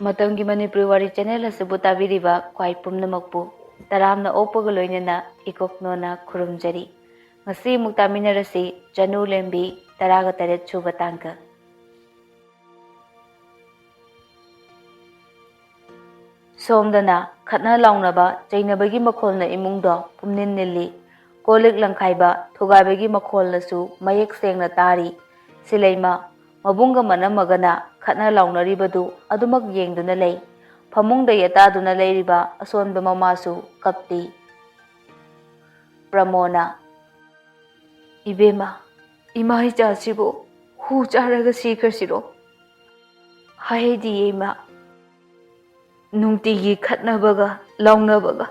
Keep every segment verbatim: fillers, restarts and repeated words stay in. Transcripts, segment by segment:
ꯃꯇꯝꯒꯤ ꯃꯅꯤꯄꯨꯔꯤ ꯋꯥꯔꯤ ꯆꯦꯅꯦꯜ ꯑꯁꯤꯕꯨ ꯇꯥꯕꯤꯔꯤꯕ ꯈ꯭ꯋꯥꯏ ꯄꯨꯝꯅꯃꯛꯄꯨ ꯇꯔꯥꯝꯅ ꯑꯣꯛꯄꯒ ꯂꯣꯏꯅꯅ ꯏꯀꯣꯛꯅꯣꯅ ꯈꯨꯔꯨꯝꯖꯔꯤ꯫ ꯉꯁꯤ ꯑꯃꯨꯛ ꯇꯥꯃꯤꯟꯅꯔꯁꯤ ꯆꯅꯨ ꯂꯦꯝꯕꯤ ꯇꯔꯥꯒ ꯇꯔꯦꯠ ꯁꯨꯕ ꯇꯥꯡꯀꯛ꯫ ꯁꯣꯝꯗꯅ ꯈꯠꯅ ꯂꯥꯎꯅꯕ ꯆꯩꯅꯕꯒꯤ ꯃꯈꯣꯜꯅ ꯏꯃꯨꯡꯗꯣ ꯄꯨꯝꯅꯤꯟ ꯅꯤꯜꯂꯤ꯫ ꯀꯣꯜ ꯂꯤꯛ ꯂꯪꯈꯥꯏꯕ ꯊꯨꯒꯥꯏꯕꯒꯤ ꯃꯈꯣꯜꯅꯁꯨ ꯃꯌꯦꯛ ꯁꯦꯡꯅ ꯇꯥꯔꯤ꯫ ꯁꯤꯂꯩꯃ ꯃꯕꯨꯡꯒ ꯃꯅꯝꯃꯒꯅ ꯈꯠꯅ ꯂꯥꯎꯅꯔꯤꯕꯗꯨ ꯑꯗꯨꯃꯛ ꯌꯦꯡꯗꯨꯅ ꯂꯩ꯫ ꯐꯃꯨꯡꯗ ꯌꯦꯇꯥꯗꯨꯅ ꯂꯩꯔꯤꯕ ꯑꯁꯣꯟꯕ ꯃꯃꯥꯁꯨ ꯀꯞꯇꯦ꯫ ꯄ꯭ꯔꯃꯣꯅ, "ꯏꯕꯦꯝꯃ, ꯏꯃꯥ ꯏꯆꯥꯁꯤꯕꯨ ꯍꯨ ꯆꯥꯔꯒ ꯁꯤꯈ꯭ꯔꯁꯤꯔꯣ? ꯍꯥꯏꯗꯤꯌꯦ ꯏꯃꯥ, ꯅꯨꯡꯇꯤꯒꯤ ꯈꯠꯅꯕꯒ ꯂꯥꯎꯅꯕꯒ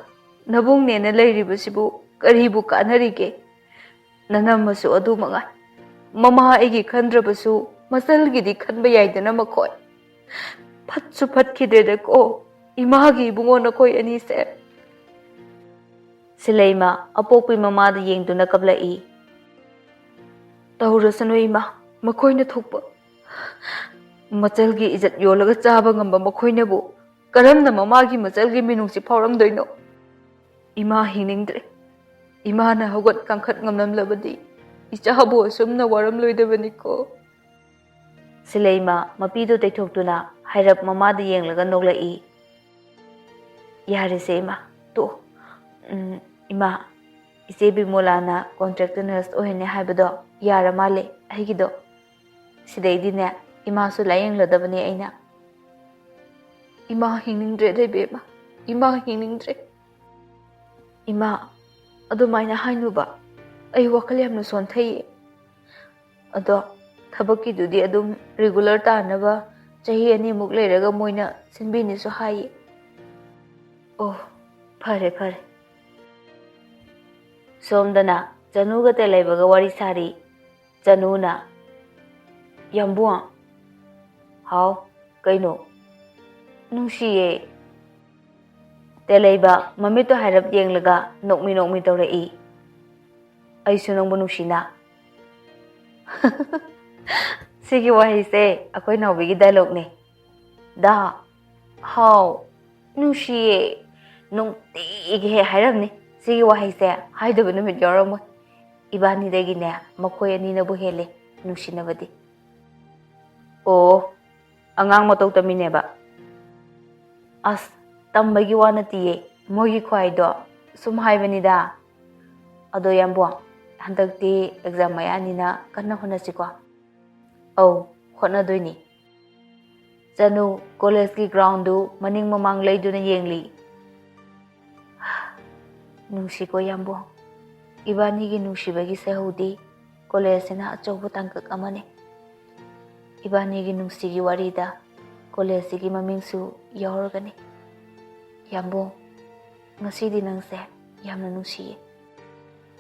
ꯅꯕꯨꯡꯅꯦꯅ ꯂꯩꯔꯤꯕꯁꯤꯕꯨ ꯀꯔꯤꯕꯨ ꯀꯥꯟꯅꯔꯤꯒꯦ? ꯅꯅꯝꯃꯁꯨ ꯑꯗꯨ ꯃꯉꯥꯏ꯫ ꯃꯃꯥ ꯑꯩꯒꯤ ꯈꯟꯗ꯭ꯔꯕꯁꯨ ꯃꯆꯜꯒꯤꯗꯤ ꯈꯟꯕ ꯌꯥꯏꯗꯅ ꯃꯈꯣꯏ꯫ ꯐꯠꯁꯨ ꯐꯠꯈꯤꯗ꯭ꯔꯦꯗꯀꯣ ꯏꯃꯥꯒꯤ ꯏꯕꯨꯡꯉꯣ ꯅꯈꯣꯏ ꯑꯅꯤꯁꯦ꯫" ꯁꯤꯂꯩꯃ ꯑꯄꯣꯛꯄꯤ ꯃꯃꯥꯗ ꯌꯦꯡꯗꯨꯅ ꯀꯞꯂꯛꯏ꯫ "ꯇꯧꯔꯁꯅꯨ ꯏꯃꯥ, ꯃꯈꯣꯏꯅ ꯊꯣꯛꯄ꯫ ꯃꯆꯜꯒꯤ ꯏꯖꯠ ꯌꯣꯜꯂꯒ ꯆꯥꯕ ꯉꯝꯕ ꯃꯈꯣꯏꯅꯕꯨ ꯀꯔꯝꯅ ꯃꯃꯥꯒꯤ ꯃꯆꯜꯒꯤ ꯃꯤꯅꯨꯡꯁꯤ ꯐꯥꯎꯔꯝꯗꯣꯏꯅꯣ? ꯏꯃꯥ ꯍꯤꯡꯅꯤꯡꯗ꯭ꯔꯦ꯫ ꯏꯃꯥꯅ ꯍꯧꯒꯠ ꯀꯥꯡꯈꯠ ꯉꯝꯂꯝꯂꯕꯗꯤ ꯏꯆꯥꯕꯨ ꯑꯁꯨꯝꯅ ꯋꯥꯔꯝꯂꯣꯏꯗꯕꯅꯤꯀꯣ꯫" ꯁꯤꯂꯩꯃ ꯃꯄꯤꯗꯨ ꯇꯩꯊꯣꯛꯇꯨꯅ ꯍꯥꯏꯔꯞ ꯃꯃꯥꯗ ꯌꯦꯡꯂꯒ ꯅꯣꯛꯂꯛꯏ꯫ "ꯌꯥꯔꯦꯁꯦ ꯏꯃꯥ, ꯇꯣꯛꯑꯣ꯫ ꯎꯝ, ꯏꯃꯥ, ꯏꯆꯦ ꯕꯤꯃꯣꯂꯥꯅ ꯀꯣꯟꯇ꯭ꯔꯦꯛꯇ ꯅꯔꯁ ꯑꯣꯏꯍꯟꯅꯤ ꯍꯥꯏꯕꯗꯣ ꯌꯥꯔ ꯃꯥꯜꯂꯦ ꯑꯩꯒꯤꯗꯣ꯫ ꯁꯤꯗꯩꯗꯤꯅꯦ ꯏꯃꯥꯁꯨ ꯂꯥꯏꯌꯦꯡꯂꯗꯕꯅꯦ ꯑꯩꯅ꯫" "ꯏꯃꯥ ꯍꯤꯡꯅꯤꯡꯗ꯭ꯔꯦꯗ ꯏꯕꯦꯝꯃ, ꯏꯃꯥ ꯍꯤꯡꯅꯤꯡꯗ꯭ꯔꯦ꯫ ꯏꯃꯥ, ꯑꯗꯨꯃꯥꯏꯅ ꯍꯥꯏꯅꯨꯕ꯫ ꯑꯩ ꯋꯥꯈꯜ ꯌꯥꯝꯅ ꯁꯣꯟꯊꯩꯌꯦ꯫ ꯑꯗꯣ ꯊꯕꯛꯀꯤꯗꯨꯗꯤ ꯑꯗꯨꯝ ꯔꯤꯒꯨꯂꯔ ꯇꯥꯅꯕ ꯆꯍꯤ ꯑꯅꯤꯃꯨꯛ ꯂꯩꯔꯒ ꯃꯣꯏꯅ ꯁꯤꯟꯕꯤꯅꯤꯁꯨ ꯍꯥꯏꯌꯦ꯫" "ꯑꯣ, ꯐꯔꯦ ꯐꯔꯦ꯫" ꯁꯣꯝꯗꯅ ꯆꯅꯨꯒ ꯇꯦꯂꯩꯕꯒ ꯋꯥꯔꯤ ꯁꯥꯔꯤ꯫ ꯆꯅꯨꯅ, "ꯌꯥꯝꯕꯨꯡ꯫" "ꯍꯥꯎ, ꯀꯩꯅꯣ?" "ꯅꯨꯡꯁꯤꯌꯦ꯫" ꯇꯦꯂꯩꯕ ꯃꯃꯤꯠꯇꯣ ꯍꯥꯏꯔꯞ ꯌꯦꯡꯂꯒ ꯅꯣꯛꯃꯤ ꯅꯣꯛꯃꯤ ꯇꯧꯔꯛꯏ꯫ "ꯑꯩꯁꯨ ꯅꯪꯕꯨ ꯅꯨꯡꯁꯤꯅ꯫" ꯁꯤꯒꯤ ꯋꯥꯍꯩꯁꯦ ꯑꯩꯈꯣꯏ ꯅꯥꯎꯕꯤꯒꯤ ꯗꯥꯏꯂꯣꯛꯅꯦ꯫ "ꯗꯥ, ꯍꯥꯎ, ꯅꯨꯡꯁꯤꯌꯦ꯫ ꯅꯨꯡꯇꯤꯒꯤ ꯍꯦꯛ ꯍꯥꯏꯔꯝꯅꯤ꯫ ꯁꯤꯒꯤ ꯋꯥꯍꯩꯁꯦ ꯍꯥꯏꯗꯕ ꯅꯨꯃꯤꯠ ꯌꯥꯎꯔꯝꯃꯣꯏ꯫ ꯏꯕꯥꯅꯤꯗꯒꯤꯅꯦ ꯃꯈꯣꯏ ꯑꯅꯤꯅꯕꯨ ꯍꯦꯜꯂꯦ ꯅꯨꯡꯁꯤꯅꯕꯗꯤ꯫ ꯑꯣ, ꯑꯉꯥꯡ ꯃꯇꯧ ꯇꯝꯃꯤꯅꯦꯕ? ꯑꯁ, ꯇꯝꯕꯒꯤ ꯋꯥ ꯅꯠꯇꯤꯌꯦ, ꯃꯣꯏꯒꯤ ꯈ꯭ꯋꯥꯏꯗꯣ ꯁꯨꯝ ꯍꯥꯏꯕꯅꯤꯗ꯫ ꯑꯗꯣ ꯌꯥꯝꯕꯨꯡ, ꯍꯟꯗꯛꯇꯤ ꯑꯦꯛꯖꯥꯝ ꯃꯌꯥꯅꯤꯅ ꯀꯟꯅ ꯍꯣꯠꯅꯁꯤꯀꯣ꯫ ꯑꯧ, ꯍꯣꯠꯅꯗꯣꯏꯅꯤ꯫ ꯆꯅꯨ, ꯀꯣꯂꯦꯖꯀꯤ ꯒ꯭ꯔꯥꯎꯟꯗꯨ ꯃꯅꯤꯡ ꯃꯃꯥꯡ ꯂꯩꯗꯨꯅ ꯌꯦꯡꯂꯤ꯫ ꯅꯨꯡꯁꯤꯀꯣ ꯌꯥꯝꯕꯨꯡ, ꯏꯕꯥꯅꯤꯒꯤ ꯅꯨꯡꯁꯤꯕꯒꯤ ꯁꯩꯍꯧꯗꯤ ꯀꯣꯂꯦꯖꯁꯤꯅ ꯑꯆꯧꯕ ꯇꯥꯡꯀꯛ ꯑꯃꯅꯤ꯫ ꯏꯕꯥꯅꯤꯒꯤ ꯅꯨꯡꯁꯤꯒꯤ ꯋꯥꯔꯤꯗ ꯀꯣꯂꯦꯖꯁꯤꯒꯤ ꯃꯃꯤꯡꯁꯨ ꯌꯥꯎꯔꯒꯅꯤ꯫ ꯌꯥꯝꯕꯨꯡ, ꯉꯁꯤꯗꯤ ꯅꯪꯁꯦ ꯌꯥꯝꯅ ꯅꯨꯡꯁꯤꯌꯦ꯫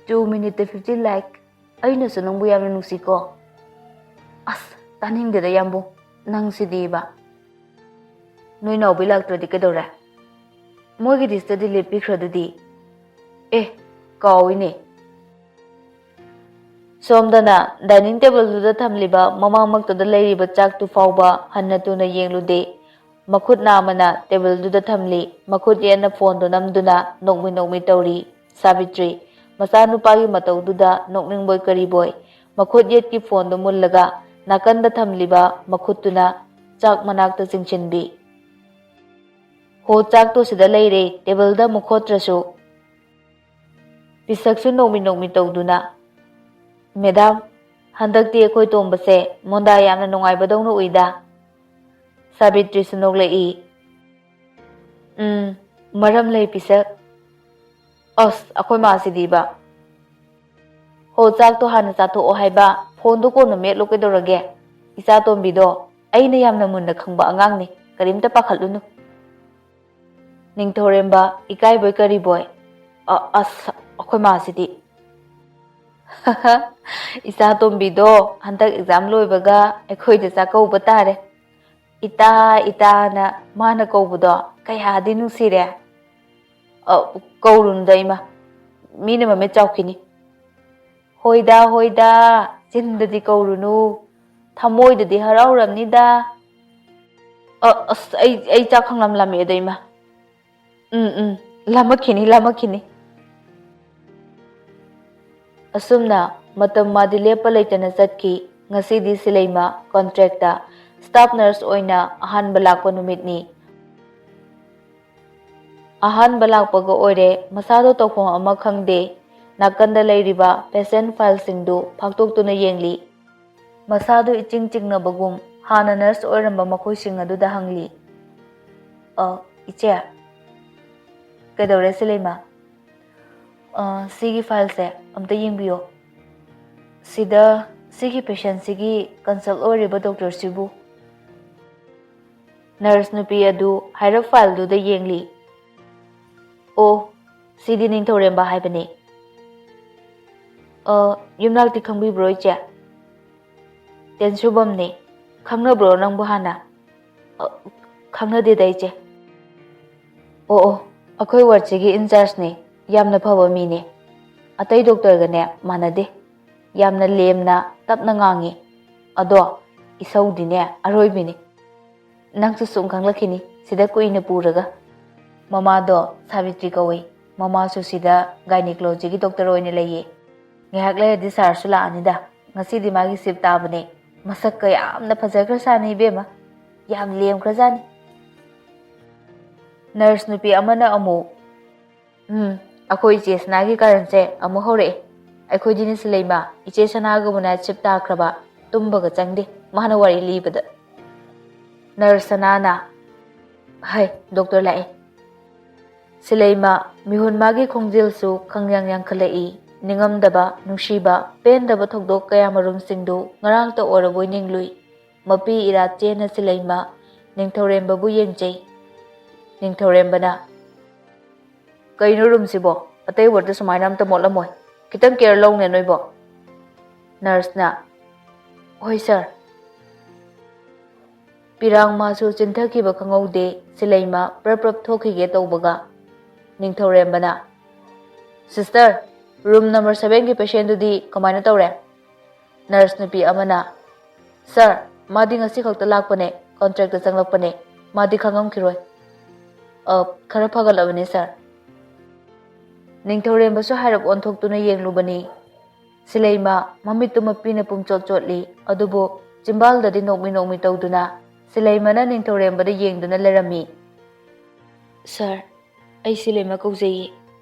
Two minute fifty like꯫ ꯑꯩꯅꯁꯨ ꯅꯪꯕꯨ ꯌꯥꯝꯅ ꯅꯨꯡꯁꯤꯀꯣ꯫ ꯑꯁ, ꯇꯥꯅꯤꯡꯗꯦꯗ ꯌꯥꯝꯕꯨꯡ, ꯅꯪꯁꯤꯗꯤꯕ꯫ ꯅꯣꯏ ꯅꯥꯎꯕꯤ ꯂꯥꯛꯇ꯭ꯔꯗꯤ ꯀꯩꯗꯧꯔꯦ? ꯃꯣꯏꯒꯤꯗꯤ study leave ꯄꯤꯈ꯭ꯔꯗꯨꯗꯤ꯫ ꯑꯦ, ꯀꯥꯎꯏꯅꯦ꯫ ꯁꯣꯝꯗꯅ dining tableꯗꯨꯗ ꯊꯝꯂꯤꯕ ꯃꯃꯛꯃꯛꯇꯨꯗ ꯂꯩꯔꯤꯕ ꯆꯥꯛꯇꯨ ꯐꯥꯎꯕ ꯍꯟꯅ ꯊꯨꯅ ꯌꯦꯡꯂꯨꯗꯦ꯫ ꯃꯈꯨꯠ ꯅꯥꯝꯃꯅ tableꯗꯨꯗ ꯊꯝꯂꯤ, ꯃꯈꯨꯠ ꯌꯦꯠꯅ phoneꯗꯨ ꯅꯝꯗꯨꯅ ꯅꯣꯛꯃꯤ ꯅꯣꯛꯃꯤ ꯇꯧꯔꯤ꯫ ꯁꯥꯕꯤꯇ꯭ꯔꯤ, ꯃꯆꯥꯅꯨꯄꯥꯒꯤ ꯃꯇꯧꯗꯨꯗ ꯅꯣꯛꯅꯤꯡꯕꯣꯏ ꯀꯔꯤꯕꯣꯏ, ꯃꯈꯨꯠ ꯌꯦꯠꯀꯤ phoneꯗꯨ ꯃꯨꯜꯂꯒ ꯅꯥꯀꯟꯗ ꯊꯝꯂꯤꯕ ꯃꯈꯨꯠꯇꯨꯅ ꯆꯥꯛ ꯃꯅꯥꯛꯇ ꯆꯤꯡꯁꯤꯟꯕꯤ꯫ "ꯍꯣ, ꯆꯥꯛꯇꯣ ꯁꯤꯗ ꯂꯩꯔꯦ, tableꯗ ꯑꯃꯨꯛ ꯈꯣꯠꯇ꯭ꯔꯁꯨ꯫" ꯄꯤꯁꯛꯁꯨ ꯅꯣꯛꯃꯤ ꯅꯣꯛꯃꯤ ꯇꯧꯗꯨꯅ, "ꯃꯦꯗꯥꯝ, ꯍꯟꯗꯛꯇꯤ ꯑꯩꯈꯣꯏ ꯇꯣꯝꯕꯁꯦ ꯃꯣꯟꯗꯥ ꯌꯥꯝꯅ ꯅꯨꯡꯉꯥꯏꯕꯗꯧꯅ ꯎꯏꯗ꯫" ꯁꯥꯕꯤꯇ꯭ꯔꯤꯁꯨ ꯅꯣꯛꯂꯛꯏ꯫ "ꯎꯝ, ꯃꯔꯝ ꯂꯩ ꯄꯤꯁꯛ꯫" "ꯑꯁ, ꯑꯩꯈꯣꯏ ꯃꯥꯁꯤꯗꯤꯕ꯫" "ꯍꯣ, ꯆꯥꯛꯇꯣ ꯍꯥꯟꯅ ꯆꯥꯊꯣꯛꯑꯣ ꯍꯥꯏꯕ, phoneꯗꯣ ꯀꯣꯟꯅ ꯃꯦꯠꯂꯣ ꯀꯩꯗꯧꯔꯒꯦ? ꯏꯆꯥ ꯇꯣꯝꯕꯤꯗꯣ ꯑꯩꯅ ꯌꯥꯝꯅ ꯃꯨꯟꯅ ꯈꯪꯕ ꯑꯉꯥꯡꯅꯤ, ꯀꯔꯤꯝꯇ ꯄꯥꯈꯠꯂꯨꯅꯨ꯫" ꯅꯤꯡꯊꯧꯔꯦꯝꯕ, ꯏꯀꯥꯏꯕꯣꯏ ꯀꯔꯤꯕꯣꯏ, "ꯑ-, ꯑꯁ, ꯑꯩꯈꯣꯏ ꯃꯥꯁꯤꯗꯤ꯫" "ꯏꯆꯥ ꯇꯣꯝꯕꯤꯗꯣ ꯍꯟꯗꯛ exam ꯂꯣꯏꯕꯒ ꯑꯩꯈꯣꯏꯗ ꯆꯥꯛꯀꯧꯕ ꯇꯥꯔꯦ꯫ ꯏꯇꯥ, ꯏꯇꯥꯅ ꯃꯥꯅ ꯀꯧꯕꯗꯣ ꯀꯌꯥꯗꯤ ꯅꯨꯡꯁꯤꯔꯦ꯫" "ꯑ, ꯀꯧꯔꯨꯅꯨꯗ ꯏꯃꯥ, ꯃꯤꯅ ꯃꯃꯤꯠ ꯆꯥꯎꯈꯤꯅꯤ꯫" "ꯍꯣꯏꯗ, ꯍꯣꯏꯗ, ꯆꯤꯟꯗꯗꯤ ꯀꯧꯔꯨꯅꯨ, ꯊꯃꯣꯏꯗꯗꯤ ꯍꯔꯥꯎꯔꯝꯅꯤꯗ꯫" ꯑ, ꯑꯁ, ꯑꯩ, ꯑꯩ ꯆꯥꯛ ꯈꯪꯂꯥꯝ ꯂꯥꯝꯃꯛꯑꯦꯗ, ꯏꯃꯥ꯫ ꯎꯝ, ꯎꯝ, ꯂꯥꯝꯃꯛꯈꯤꯅꯤ, ꯂꯥꯝꯃꯛꯈꯤꯅꯤ꯫ ꯑꯁꯨꯝꯅ ꯃꯇꯝ ꯃꯥꯗꯤ ꯂꯦꯞꯄ ꯂꯩꯇꯅ ꯆꯠꯈꯤ꯫ ꯉꯁꯤꯗꯤ ꯁꯤꯂꯩꯃ contract staff nurse ꯑꯣꯏꯅ ꯑꯍꯥꯟꯕ ꯂꯥꯛꯄ ꯅꯨꯃꯤꯠꯅꯤ꯫ ꯑꯍꯥꯟꯕ ꯂꯥꯛꯄꯒ ꯑꯣꯏꯔꯦ, ꯃꯁꯥꯗꯣ ꯇꯧꯐꯝ ꯑꯃ ꯈꯪꯗꯦ꯫ ꯅꯥꯀꯟꯗ ꯂꯩꯔꯤꯕ patient fileꯁꯤꯡꯗꯨ ꯐꯥꯛꯇꯣꯛꯇꯨꯅ ꯌꯦꯡꯂꯤ꯫ ꯃꯁꯥꯗꯨ ꯏꯆꯤꯡ ꯆꯤꯡꯅꯕꯒꯨꯝ ꯍꯥꯟꯅ nurse ꯑꯣꯏꯔꯝꯕ ꯃꯈꯣꯏꯁꯤꯡ ꯑꯗꯨꯗ ꯍꯪꯂꯤ꯫ "ꯑ, ꯏꯆꯦ?" "ꯀꯩꯗꯧꯔꯦ, ꯁꯤꯂꯩꯃ?" "ꯑ, ꯁꯤꯒꯤ fileꯁꯦ ꯑꯝꯇ ꯌꯦꯡꯕꯤꯌꯣ꯫ ꯁꯤꯗ, ꯁꯤꯒꯤ patientꯁꯤꯒꯤ consult ꯑꯣꯏꯔꯤꯕ doctorꯁꯤꯕꯨ?" Nurse ꯅꯨꯄꯤ ꯑꯗꯨ ꯍꯥꯏꯔꯞ fileꯗꯨꯗ ꯌꯦꯡꯂꯤ꯫ "ꯑꯣ, ꯁꯤꯗꯤ ꯅꯤꯡꯊꯧꯔꯦꯝꯕ ꯍꯥꯏꯕꯅꯤ꯫" "ꯑ, ꯌꯨꯝꯅꯥꯛꯇꯤ ꯈꯪꯕꯤꯕ꯭ꯔꯣ, ꯏꯆꯦ?" "ꯇꯦꯟꯁꯨꯕꯝꯅꯤ꯫ ꯈꯪꯅꯕ꯭ꯔꯣ ꯅꯪꯕꯨ ꯍꯥꯟꯅ?" "ꯑ, ꯈꯪꯅꯗꯦꯗ, ꯏꯆꯦ꯫" "ꯑꯣ, ꯑꯣ, ꯑꯩꯈꯣꯏ wardꯁꯤꯒꯤ in-chargeꯅꯤ꯫ ꯌꯥꯝꯅ ꯐꯕ ꯃꯤꯅꯤ꯫ ꯑꯇꯩ doctorꯒꯅꯦ ꯃꯥꯟꯅꯗꯦ꯫ ꯌꯥꯝꯅ ꯂꯦꯝꯅ ꯇꯞꯅ ꯉꯥꯡꯉꯤ꯫ ꯑꯗꯣ ꯏꯁꯧꯗꯤꯅꯦ ꯑꯔꯣꯏꯕꯤꯅꯤ꯫ ꯅꯪꯁꯨ ꯁꯨꯝ ꯈꯪꯂꯛꯈꯤꯅꯤ ꯁꯤꯗ ꯀꯨꯏꯅ ꯄꯨꯔꯒ꯫" "ꯃꯃꯥꯗꯣ ꯁꯥꯕꯤꯇ꯭ꯔꯤ ꯀꯧꯏ꯫ ꯃꯃꯥꯁꯨ ꯁꯤꯗ gynecologyꯒꯤ doctor ꯑꯣꯏꯅ ꯂꯩꯌꯦ꯫ ꯉꯥꯏꯍꯥꯛ ꯂꯩꯔꯗꯤ sirꯁꯨ ꯂꯥꯛꯑꯅꯤꯗ꯫ ꯉꯁꯤꯗꯤ ꯃꯥꯒꯤ shift ꯇꯥꯕꯅꯦ꯫ ꯃꯁꯛꯀ ꯌꯥꯝꯅ ꯐꯖꯈ꯭ꯔꯖꯥꯠꯅꯤ ꯏꯕꯦꯝꯃ꯫ ꯌꯥꯝ ꯂꯦꯝꯈ꯭ꯔꯖꯥꯠꯅꯤ꯫" Nurse ꯅꯨꯄꯤ ꯑꯃꯅ ꯑꯃꯨꯛ, "ꯎꯝ, ꯑꯩꯈꯣꯏ ꯏꯆꯦ ꯁꯅꯥꯒꯤ ꯀꯔꯟꯁꯦ ꯑꯃꯨꯛ ꯍꯧꯔꯛꯑꯦ꯫ ꯑꯩꯈꯣꯏꯗꯤꯅꯦ ꯁꯤꯂꯩꯃ, ꯏꯆꯦ ꯁꯅꯥꯒꯕꯨ night shift ꯇꯥꯈ꯭ꯔꯕ ꯇꯨꯝꯕꯒ ꯆꯪꯗꯦ ꯃꯥꯅ ꯋꯥꯔꯤ ꯂꯤꯕꯗ꯫" Nurse ꯁꯅꯥꯅ, "ꯍꯩ, doctor ꯂꯥꯛꯑꯦ꯫" ꯁꯤꯂꯩꯃ ꯃꯤꯍꯨꯟ ꯃꯥꯒꯤ ꯈꯣꯡꯖꯦꯜꯁꯨ ꯈꯪꯌꯥꯡ ꯌꯥꯡꯈꯠꯂꯛꯏ꯫ ꯅꯤꯡꯉꯝꯗꯕ, ꯅꯨꯡꯁꯤꯕ, ꯄꯦꯟꯗꯕ ꯊꯧꯗꯣꯛ ꯀꯌꯥꯃꯔꯨꯝꯁꯤꯡꯗꯨ ꯉꯔꯥꯡꯇ ꯑꯣꯏꯔꯕꯣꯏ ꯅꯤꯡꯂꯨꯏ꯫ ꯃꯄꯤ ꯏꯔꯥ ꯆꯦꯟꯅ ꯁꯤꯂꯩꯃ ꯅꯤꯡꯊꯧꯔꯦꯝꯕꯕꯨ ꯌꯦꯡꯖꯩ꯫ ꯅꯤꯡꯊꯧꯔꯦꯝꯕꯅ, "ꯀꯩꯅꯣ roomꯁꯤꯕꯣ? ꯑꯇꯩ wardꯇ ꯁꯨꯃꯥꯏꯅ ꯑꯝꯇ ꯃꯣꯠꯂꯝꯃꯣꯏ꯫ ꯈꯤꯇꯪ care ꯂꯧꯅꯦ ꯅꯣꯏꯕꯣ꯫" Nurseꯅ, "ꯍꯣꯏ sir꯫" ꯄꯤꯔꯥꯡ ꯃꯥꯁꯨ ꯆꯤꯟꯊꯈꯤꯕ ꯈꯪꯍꯧꯗꯦ꯫ ꯁꯤꯂꯩꯃ ꯄ꯭ꯔꯞ ꯄ꯭ꯔꯞ ꯊꯣꯛꯈꯤꯒꯦ ꯇꯧꯕꯒ ꯅꯤꯡꯊꯧꯔꯦꯝꯕꯅ, "Sister, room number sevenꯒꯤ patientꯗꯨꯗꯤ ꯀꯃꯥꯏꯅ ꯇꯧꯔꯦ?" Nurse ꯅꯨꯄꯤ ꯑꯃꯅ, "Sir, ꯃꯥꯗꯤ ꯉꯁꯤ ꯈꯛꯇ ꯂꯥꯛꯄꯅꯦ, ꯀꯣꯟꯇ꯭ꯔꯦꯛꯇ ꯆꯪꯂꯛꯄꯅꯦ꯫ ꯃꯥꯗꯤ ꯈꯪꯉꯝꯈꯤꯔꯣꯏ꯫ ꯑ, ꯈꯔ ꯐꯒꯠꯂꯕꯅꯤ, ꯁꯥꯔ꯫ ꯅꯤꯡꯊꯧꯔꯦꯝꯕꯁꯨ ꯍꯥꯏꯔꯞ ꯑꯣꯟꯊꯣꯛꯇꯨꯅ ꯌꯦꯡꯂꯨꯕꯅꯤ꯫ ꯁꯤꯂꯩꯃ ꯃꯃꯤꯠꯇꯨ ꯃꯄꯤꯅ ꯄꯨꯝꯆꯣꯠ ꯆꯣꯠꯂꯤ, ꯑꯗꯨꯕꯨ ꯆꯤꯝꯕꯥꯜꯗꯗꯤ ꯅꯣꯛꯃꯤ ꯅꯣꯛꯃꯤ ꯇꯧꯗꯨꯅ ꯁꯤꯂꯩꯃꯅ ꯅꯤꯡꯊꯧꯔꯦꯝꯕꯗ ꯌꯦꯡꯗꯨꯅ ꯂꯩꯔꯝꯃꯤ꯫ "ꯁꯥꯔ, ꯑꯩ ꯁꯤꯂꯩꯃ ꯀꯧꯖꯩꯌꯦ꯫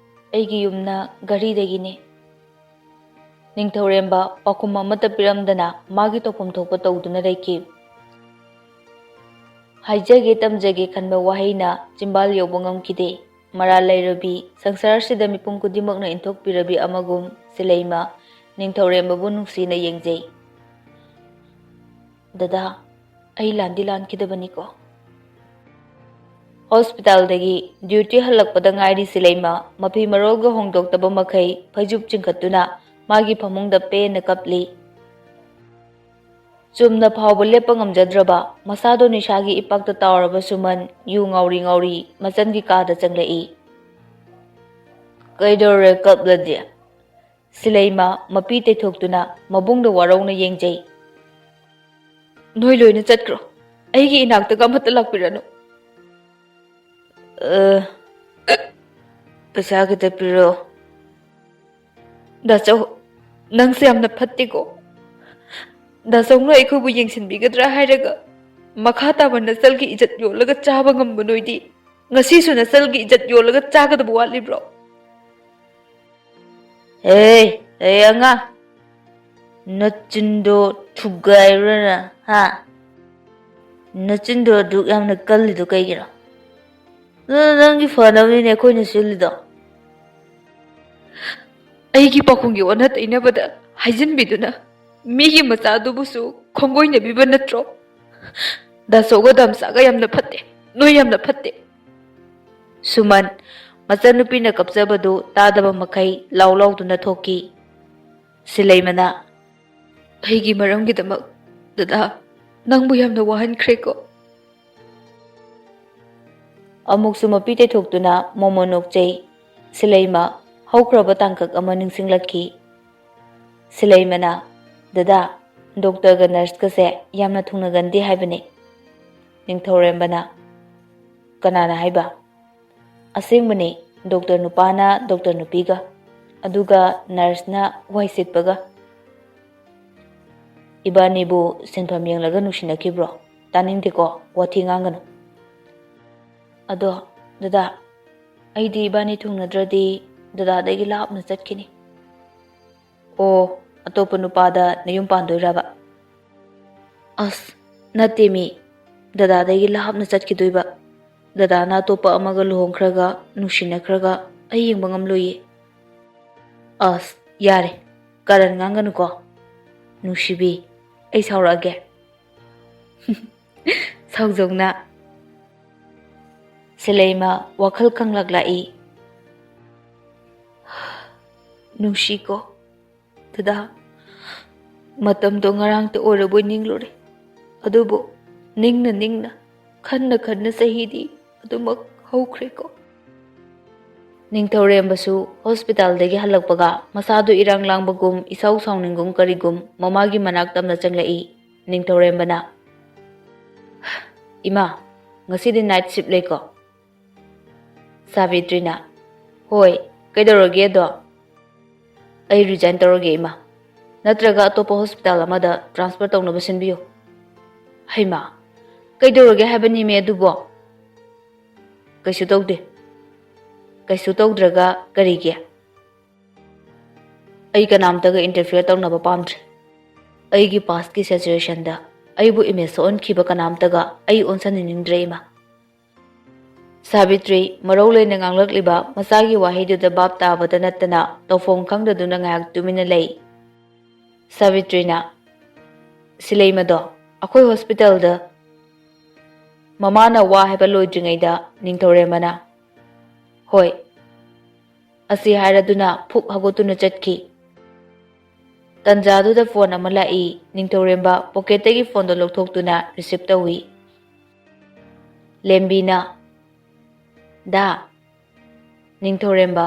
ꯑꯩꯒꯤ ꯌꯨꯝꯅ ꯘꯔꯤꯗꯒꯤꯅꯦ꯫" ꯅꯤꯡꯊꯧꯔꯦꯝꯕ ꯄꯥꯎꯈꯨꯝ ꯑꯃꯠꯇ ꯄꯤꯔꯝꯗꯅ ꯃꯥꯒꯤ ꯇꯧꯐꯝ ꯊꯣꯛꯄ ꯇꯧꯗꯨꯅ ꯂꯩꯈꯤ꯫ ꯍꯥꯏꯖꯒꯦ ꯇꯝꯖꯒꯦ ꯈꯟꯕ ꯋꯥꯍꯩꯅ ꯆꯤꯝꯕꯥꯜ ꯌꯧꯕ ꯉꯝꯈꯤꯗꯦ꯫ ꯃꯔꯥꯜ ꯂꯩꯔꯕꯤ, ꯁꯪꯁꯥꯔꯁꯤꯗ ꯃꯤꯄꯨꯝ ꯈꯨꯗꯤꯡꯃꯛꯅ ꯏꯟꯊꯣꯛꯄꯤꯔꯕꯤ ꯑꯃꯒꯨꯝ ꯁꯤꯂꯩꯃ ꯅꯤꯡꯊꯧꯔꯦꯝꯕꯕꯨ ꯅꯨꯡꯁꯤꯅ ꯌꯦꯡꯖꯩ꯫ "ꯗꯗꯥ, ꯑꯩ ꯂꯥꯟꯗꯤ ꯂꯥꯟꯈꯤꯗꯕꯅꯤꯀꯣ?" ꯍꯣꯁꯄꯤꯇꯥꯜꯗꯒꯤ ꯗ꯭ꯌꯨꯇꯤ ꯍꯜꯂꯛꯄꯗ ꯉꯥꯏꯔꯤ ꯁꯤꯂꯩꯃ, ꯃꯐꯤ ꯃꯔꯣꯜꯒ ꯍꯣꯡꯗꯣꯛꯇꯕ ꯃꯈꯩ ꯐꯩꯖꯨꯞ ꯆꯤꯡꯈꯠꯇꯨꯅ ꯃꯥꯒꯤ ꯐꯃꯨꯡꯗ ꯄꯦꯟꯅ ꯀꯞꯂꯤ꯫ ꯆꯨꯝꯅ ꯐꯥꯎꯕ ꯂꯦꯞꯄ ꯉꯝꯖꯗ꯭ꯔꯕ ꯃꯁꯥꯗꯣ ꯅꯤꯁꯥꯒꯤ ꯏꯄꯥꯛꯇ ꯇꯥꯎꯔꯕ ꯁꯨꯃꯟ ꯌꯨ ꯉꯥꯎꯔꯤ ꯉꯥꯎꯔꯤ ꯃꯆꯟꯒꯤ ꯀꯥꯗ ꯆꯪꯂꯛꯏ꯫ "ꯀꯩꯗꯧꯔꯦ ꯀꯞꯂꯗꯤ?" ꯁꯤꯂꯩꯃ ꯃꯄꯤ ꯇꯩꯊꯣꯛꯇꯨꯅ ꯃꯕꯨꯡꯗ ꯋꯥꯔꯧꯅ ꯌꯦꯡꯖꯩ꯫ "ꯅꯣꯏ ꯂꯣꯏꯅ ꯆꯠꯈ꯭ꯔꯣ꯫ ꯑꯩꯒꯤ ꯏꯅꯥꯛꯇꯒ ꯑꯃꯠꯇ ꯂꯥꯛꯄꯤꯔꯅꯨ꯫" "ꯑ, ꯄꯩꯁꯥ ꯈꯤꯇ ꯄꯤꯔꯛꯑꯣ꯫" "ꯗꯥꯆꯧ, ꯅꯪꯁꯦ ꯌꯥꯝꯅ ꯐꯠꯇꯦꯀꯣ꯫ ꯗꯥꯆꯧꯅ ꯑꯩꯈꯣꯏꯕꯨ ꯌꯦꯡꯁꯤꯟꯕꯤꯒꯗ꯭ꯔꯥ ꯍꯥꯏꯔꯒ ꯃꯈꯥ ꯇꯥꯕ ꯅꯆꯜꯒꯤ ꯏꯖꯠ ꯌꯣꯜꯂꯒ ꯆꯥꯕ ꯉꯝꯕ ꯅꯣꯏꯗꯤ ꯉꯁꯤꯁꯨ ꯅꯆꯜꯒꯤ ꯏꯖꯠ ꯌꯣꯜꯂꯒ ꯆꯥꯒꯗꯕ ꯋꯥꯠꯂꯤꯕ꯭ꯔꯣ?" "ꯍꯦ, ꯍꯦ ꯑꯉꯥꯡ, ꯅꯆꯤꯟꯗꯣ ꯊꯨꯒꯥꯏꯔꯨꯔꯅ, ꯍꯥ? ꯅꯆꯤꯟꯗꯣ ꯑꯗꯨꯛ ꯌꯥꯝꯅ ꯀꯜꯂꯤꯗꯣ ꯀꯩꯒꯤꯅꯣ? ꯅ-, ꯅꯪꯒꯤ ꯐꯅꯕꯅꯤꯅꯦ ꯑꯩꯈꯣꯏꯅ ꯁꯤꯜꯂꯤꯗꯣ꯫" "ꯑꯩꯒꯤ ꯄꯥꯎꯈꯨꯝꯒꯤ ꯑꯣꯟꯅ ꯇꯩꯅꯕꯗ ꯍꯥꯏꯖꯤꯟꯕꯤꯗꯨꯅ ꯃꯤꯒꯤ ꯃꯆꯥꯗꯨꯕꯨꯁꯨ ꯈꯣꯡꯒꯣꯏꯅꯕꯤꯕ ꯅꯠꯇ꯭ꯔꯣ? ꯗꯥꯆꯧꯒ ꯗꯥꯝꯆꯥꯒ ꯌꯥꯝꯅ ꯐꯠꯇꯦ, ꯅꯣꯏ ꯌꯥꯝꯅ ꯐꯠꯇꯦ꯫" ꯁꯨꯃꯟ ꯃꯆꯟꯅꯨꯄꯤꯅ ꯀꯞꯆꯕꯗꯨ ꯇꯥꯗꯕ ꯃꯈꯩ ꯂꯥꯎ ꯂꯥꯎꯗꯨꯅ ꯊꯣꯛꯈꯤ꯫ ꯁꯤꯂꯩꯃꯅ, "ꯑꯩꯒꯤ ꯃꯔꯝꯒꯤꯗꯃꯛ ꯗꯗꯥ, ꯅꯪꯕꯨ ꯌꯥꯝꯅ ꯋꯥꯍꯟꯈ꯭ꯔꯦꯀꯣ꯫" ꯑꯃꯨꯛꯁꯨ ꯃꯄꯤ ꯇꯩꯊꯣꯛꯇꯨꯅ ꯃꯣꯃꯣꯟ ꯅꯣꯛꯆꯩ꯫ ꯁꯤꯂꯩꯃ ꯍꯧꯈ꯭ꯔꯕ ꯇꯥꯡꯀꯛ ꯑꯃ ꯅꯤꯡꯁꯤꯡꯂꯛꯈꯤ꯫ ꯁꯤꯂꯩꯃꯅ, "ꯗꯗꯥ, ꯗꯣꯛꯇꯔꯒ ꯅꯔꯁꯀꯁꯦ ꯌꯥꯝꯅ ꯊꯨꯡꯅꯒꯟꯗꯦ ꯍꯥꯏꯕꯅꯦ꯫" ꯅꯤꯡꯊꯧꯔꯦꯝꯕꯅ, "ꯀꯅꯥꯅ ꯍꯥꯏꯕ?" "ꯑꯁꯦꯡꯕꯅꯦ, ꯗꯣꯛꯇꯔ ꯅꯨꯄꯥꯅ ꯗꯣꯛꯇꯔ ꯅꯨꯄꯤꯒ, ꯑꯗꯨꯒ ꯅꯔꯁꯅ ꯋꯥꯏ ꯁꯤꯠꯄꯒ꯫" "ꯏꯕꯥꯅꯤꯕꯨ ꯁꯤꯟꯐꯝ ꯌꯦꯡꯂꯒ ꯅꯨꯡꯁꯤꯅꯈꯤꯕ꯭ꯔꯣ? ꯇꯥꯅꯤꯡꯗꯦꯀꯣ, ꯋꯥꯊꯤ ꯉꯥꯡꯒꯅꯨ꯫" "ꯑꯗꯣ, ꯗꯗꯥ, ꯑꯩꯗꯤ ꯏꯕꯥꯅꯤ ꯊꯨꯡꯅꯗ꯭ꯔꯗꯤ ꯗꯗꯥꯗꯒꯤ ꯂꯥꯞꯅ ꯆꯠꯈꯤꯅꯤ꯫" "ꯑꯣ, ꯑꯇꯣꯞꯄ ꯅꯨꯄꯥꯗ ꯅꯌꯨꯝ ꯄꯥꯟꯗꯣꯏꯔꯕ?" "ꯑꯁ, ꯅꯠꯇꯦ ꯃꯤ, ꯗꯗꯥꯗꯒꯤ ꯂꯥꯞꯅ ꯆꯠꯈꯤꯗꯣꯏꯕ꯫ ꯗꯗꯥꯅ ꯑꯇꯣꯞꯄ ꯑꯃꯒ ꯂꯨꯍꯣꯡꯈ꯭ꯔꯒ, ꯅꯨꯡꯁꯤꯅꯈ꯭ꯔꯒ ꯑꯩ ꯌꯦꯡꯕ ꯉꯝꯂꯣꯏꯌꯦ꯫" "ꯑꯁ, ꯌꯥꯔꯦ, ꯀꯔꯟ ꯉꯥꯡꯒꯅꯨꯀꯣ꯫ ꯅꯨꯡꯁꯤꯕꯤ, ꯑꯩ ꯁꯥꯎꯔꯛꯑꯒꯦ꯫" ꯁꯥꯎꯖꯧꯅ꯫ ꯁꯤꯂꯩꯃ ꯋꯥꯈꯜ ꯈꯪꯂꯛꯂꯛꯏ꯫ "ꯅꯨꯡꯁꯤꯀꯣ, ꯗꯗꯥ, ꯃꯇꯝꯗꯣ ꯉꯔꯥꯡꯇ ꯑꯣꯏꯔꯕꯣꯏ ꯅꯤꯡꯂꯨꯔꯦ꯫ ꯑꯗꯨꯕꯨ ꯅꯤꯡꯅ ꯅꯤꯡꯅ, ꯈꯟꯅ ꯈꯟꯅ ꯆꯍꯤꯗꯤ ꯑꯗꯨꯃꯛ ꯍꯧꯈ꯭ꯔꯦꯀꯣ꯫" ꯅꯤꯡꯊꯧꯔꯦꯝꯕꯁꯨ ꯍꯣꯁꯄꯤꯇꯥꯜꯗꯒꯤ ꯍꯜꯂꯛꯄꯒ ꯃꯁꯥꯗꯨ ꯏꯔꯥꯡ ꯂꯥꯡꯕꯒꯨꯝ, ꯏꯁꯥꯎ ꯁꯥꯎꯅꯤꯡꯒꯨꯝ ꯀꯔꯤꯒꯨꯝ ꯃꯃꯥꯒꯤ ꯃꯅꯥꯛ ꯇꯝꯅ ꯆꯪꯂꯛꯏ꯫ ꯅꯤꯡꯊꯧꯔꯦꯝꯕꯅ, "ꯏꯃꯥ, ꯉꯁꯤꯗꯤ ꯅꯥꯏꯠ ꯁꯤꯞ ꯂꯩꯀꯣ?" ꯁꯥꯕꯤꯇ꯭ꯔꯤꯅ, "ꯍꯣꯏ, ꯀꯩꯗꯧꯔꯒꯦ ꯑꯗꯣ?" "ꯑꯩ ꯔꯤꯖꯥꯏꯟ ꯇꯧꯔꯒꯦ, ꯏꯃꯥ꯫ ꯅꯠꯇ꯭ꯔꯒ ꯑꯇꯣꯞꯄ ꯍꯣꯁꯄꯤꯇꯥꯜ ꯑꯃꯗ ꯇ꯭ꯔꯥꯟꯁꯐꯔ ꯇꯧꯅꯕ ꯁꯤꯟꯕꯤꯌꯨ꯫" "ꯍꯩꯃꯥ, ꯀꯩꯗꯧꯔꯒꯦ ꯍꯥꯏꯕꯅꯤꯃꯦ ꯑꯗꯨꯕꯣ?" "ꯀꯩꯁꯨ ꯇꯧꯗꯦ꯫" "ꯀꯩꯁꯨ ꯇꯧꯗ꯭ꯔꯒ ꯀꯔꯤꯒꯤ?" "ꯑꯩ ꯀꯅꯥꯝꯇꯒ ꯏꯟꯇꯔꯐꯤꯌꯔ ꯇꯧꯅꯕ ꯄꯥꯝꯗ꯭ꯔꯦ꯫ ꯑꯩꯒꯤ ꯄꯥꯁꯀꯤ ꯁꯦꯆꯨꯔꯦꯁꯟꯗ ꯑꯩꯕꯨ ꯏꯃꯦꯖ ꯁꯣꯛꯍꯟꯈꯤꯕ ꯀꯅꯥꯝꯇꯒ ꯑꯩ ꯑꯣꯟꯁꯤꯟꯅꯅꯤꯡꯗ꯭ꯔꯦ, ꯏꯃꯥ꯫" ꯁꯥꯕꯤꯇ꯭ꯔꯤ ꯃꯔꯧ ꯂꯩꯅ ꯉꯥꯡꯂꯛꯂꯤꯕ ꯃꯆꯥꯒꯤ ꯋꯥꯍꯩꯗꯨꯗ ꯚꯥꯞ ꯇꯥꯕꯗ ꯅꯠꯇꯅ ꯇꯧꯐꯝ ꯈꯪꯗꯗꯨꯅ ꯉꯥꯏꯍꯥꯛ ꯇꯨꯃꯤꯟꯅ ꯂꯩ꯫ ꯁꯥꯕꯤꯇ꯭ꯔꯤꯅ, "ꯁꯤꯂꯩꯃꯗꯣ ꯑꯩꯈꯣꯏ ꯍꯣꯁꯄꯤꯇꯥꯜꯗ?" ꯃꯃꯥꯅ ꯋꯥ ꯍꯥꯏꯕ ꯂꯣꯏꯗ꯭ꯔꯤꯉꯩꯗ ꯅꯤꯡꯊꯧꯔꯦꯝꯕꯅ, "ꯍꯣꯏ" ꯑꯁꯤ ꯍꯥꯏꯔꯗꯨꯅ ꯐꯨꯛ ꯍꯧꯒꯠꯇꯨꯅ ꯆꯠꯈꯤ꯫ ꯇꯟꯖꯥꯗꯨꯗ ꯐꯣꯟ ꯑꯃ ꯂꯥꯛꯏ꯫ ꯅꯤꯡꯊꯧꯔꯦꯝꯕ ꯄꯣꯀꯦꯠꯇꯒꯤ ꯐꯣꯟꯗꯣ ꯂꯧꯊꯣꯛꯇꯨꯅ ꯔꯤꯁꯤꯞ ꯇꯧꯏ꯫ ꯂꯦꯝꯕꯤꯅ, "ꯗꯥ꯫" ꯅꯤꯡꯊꯧꯔꯦꯝꯕ,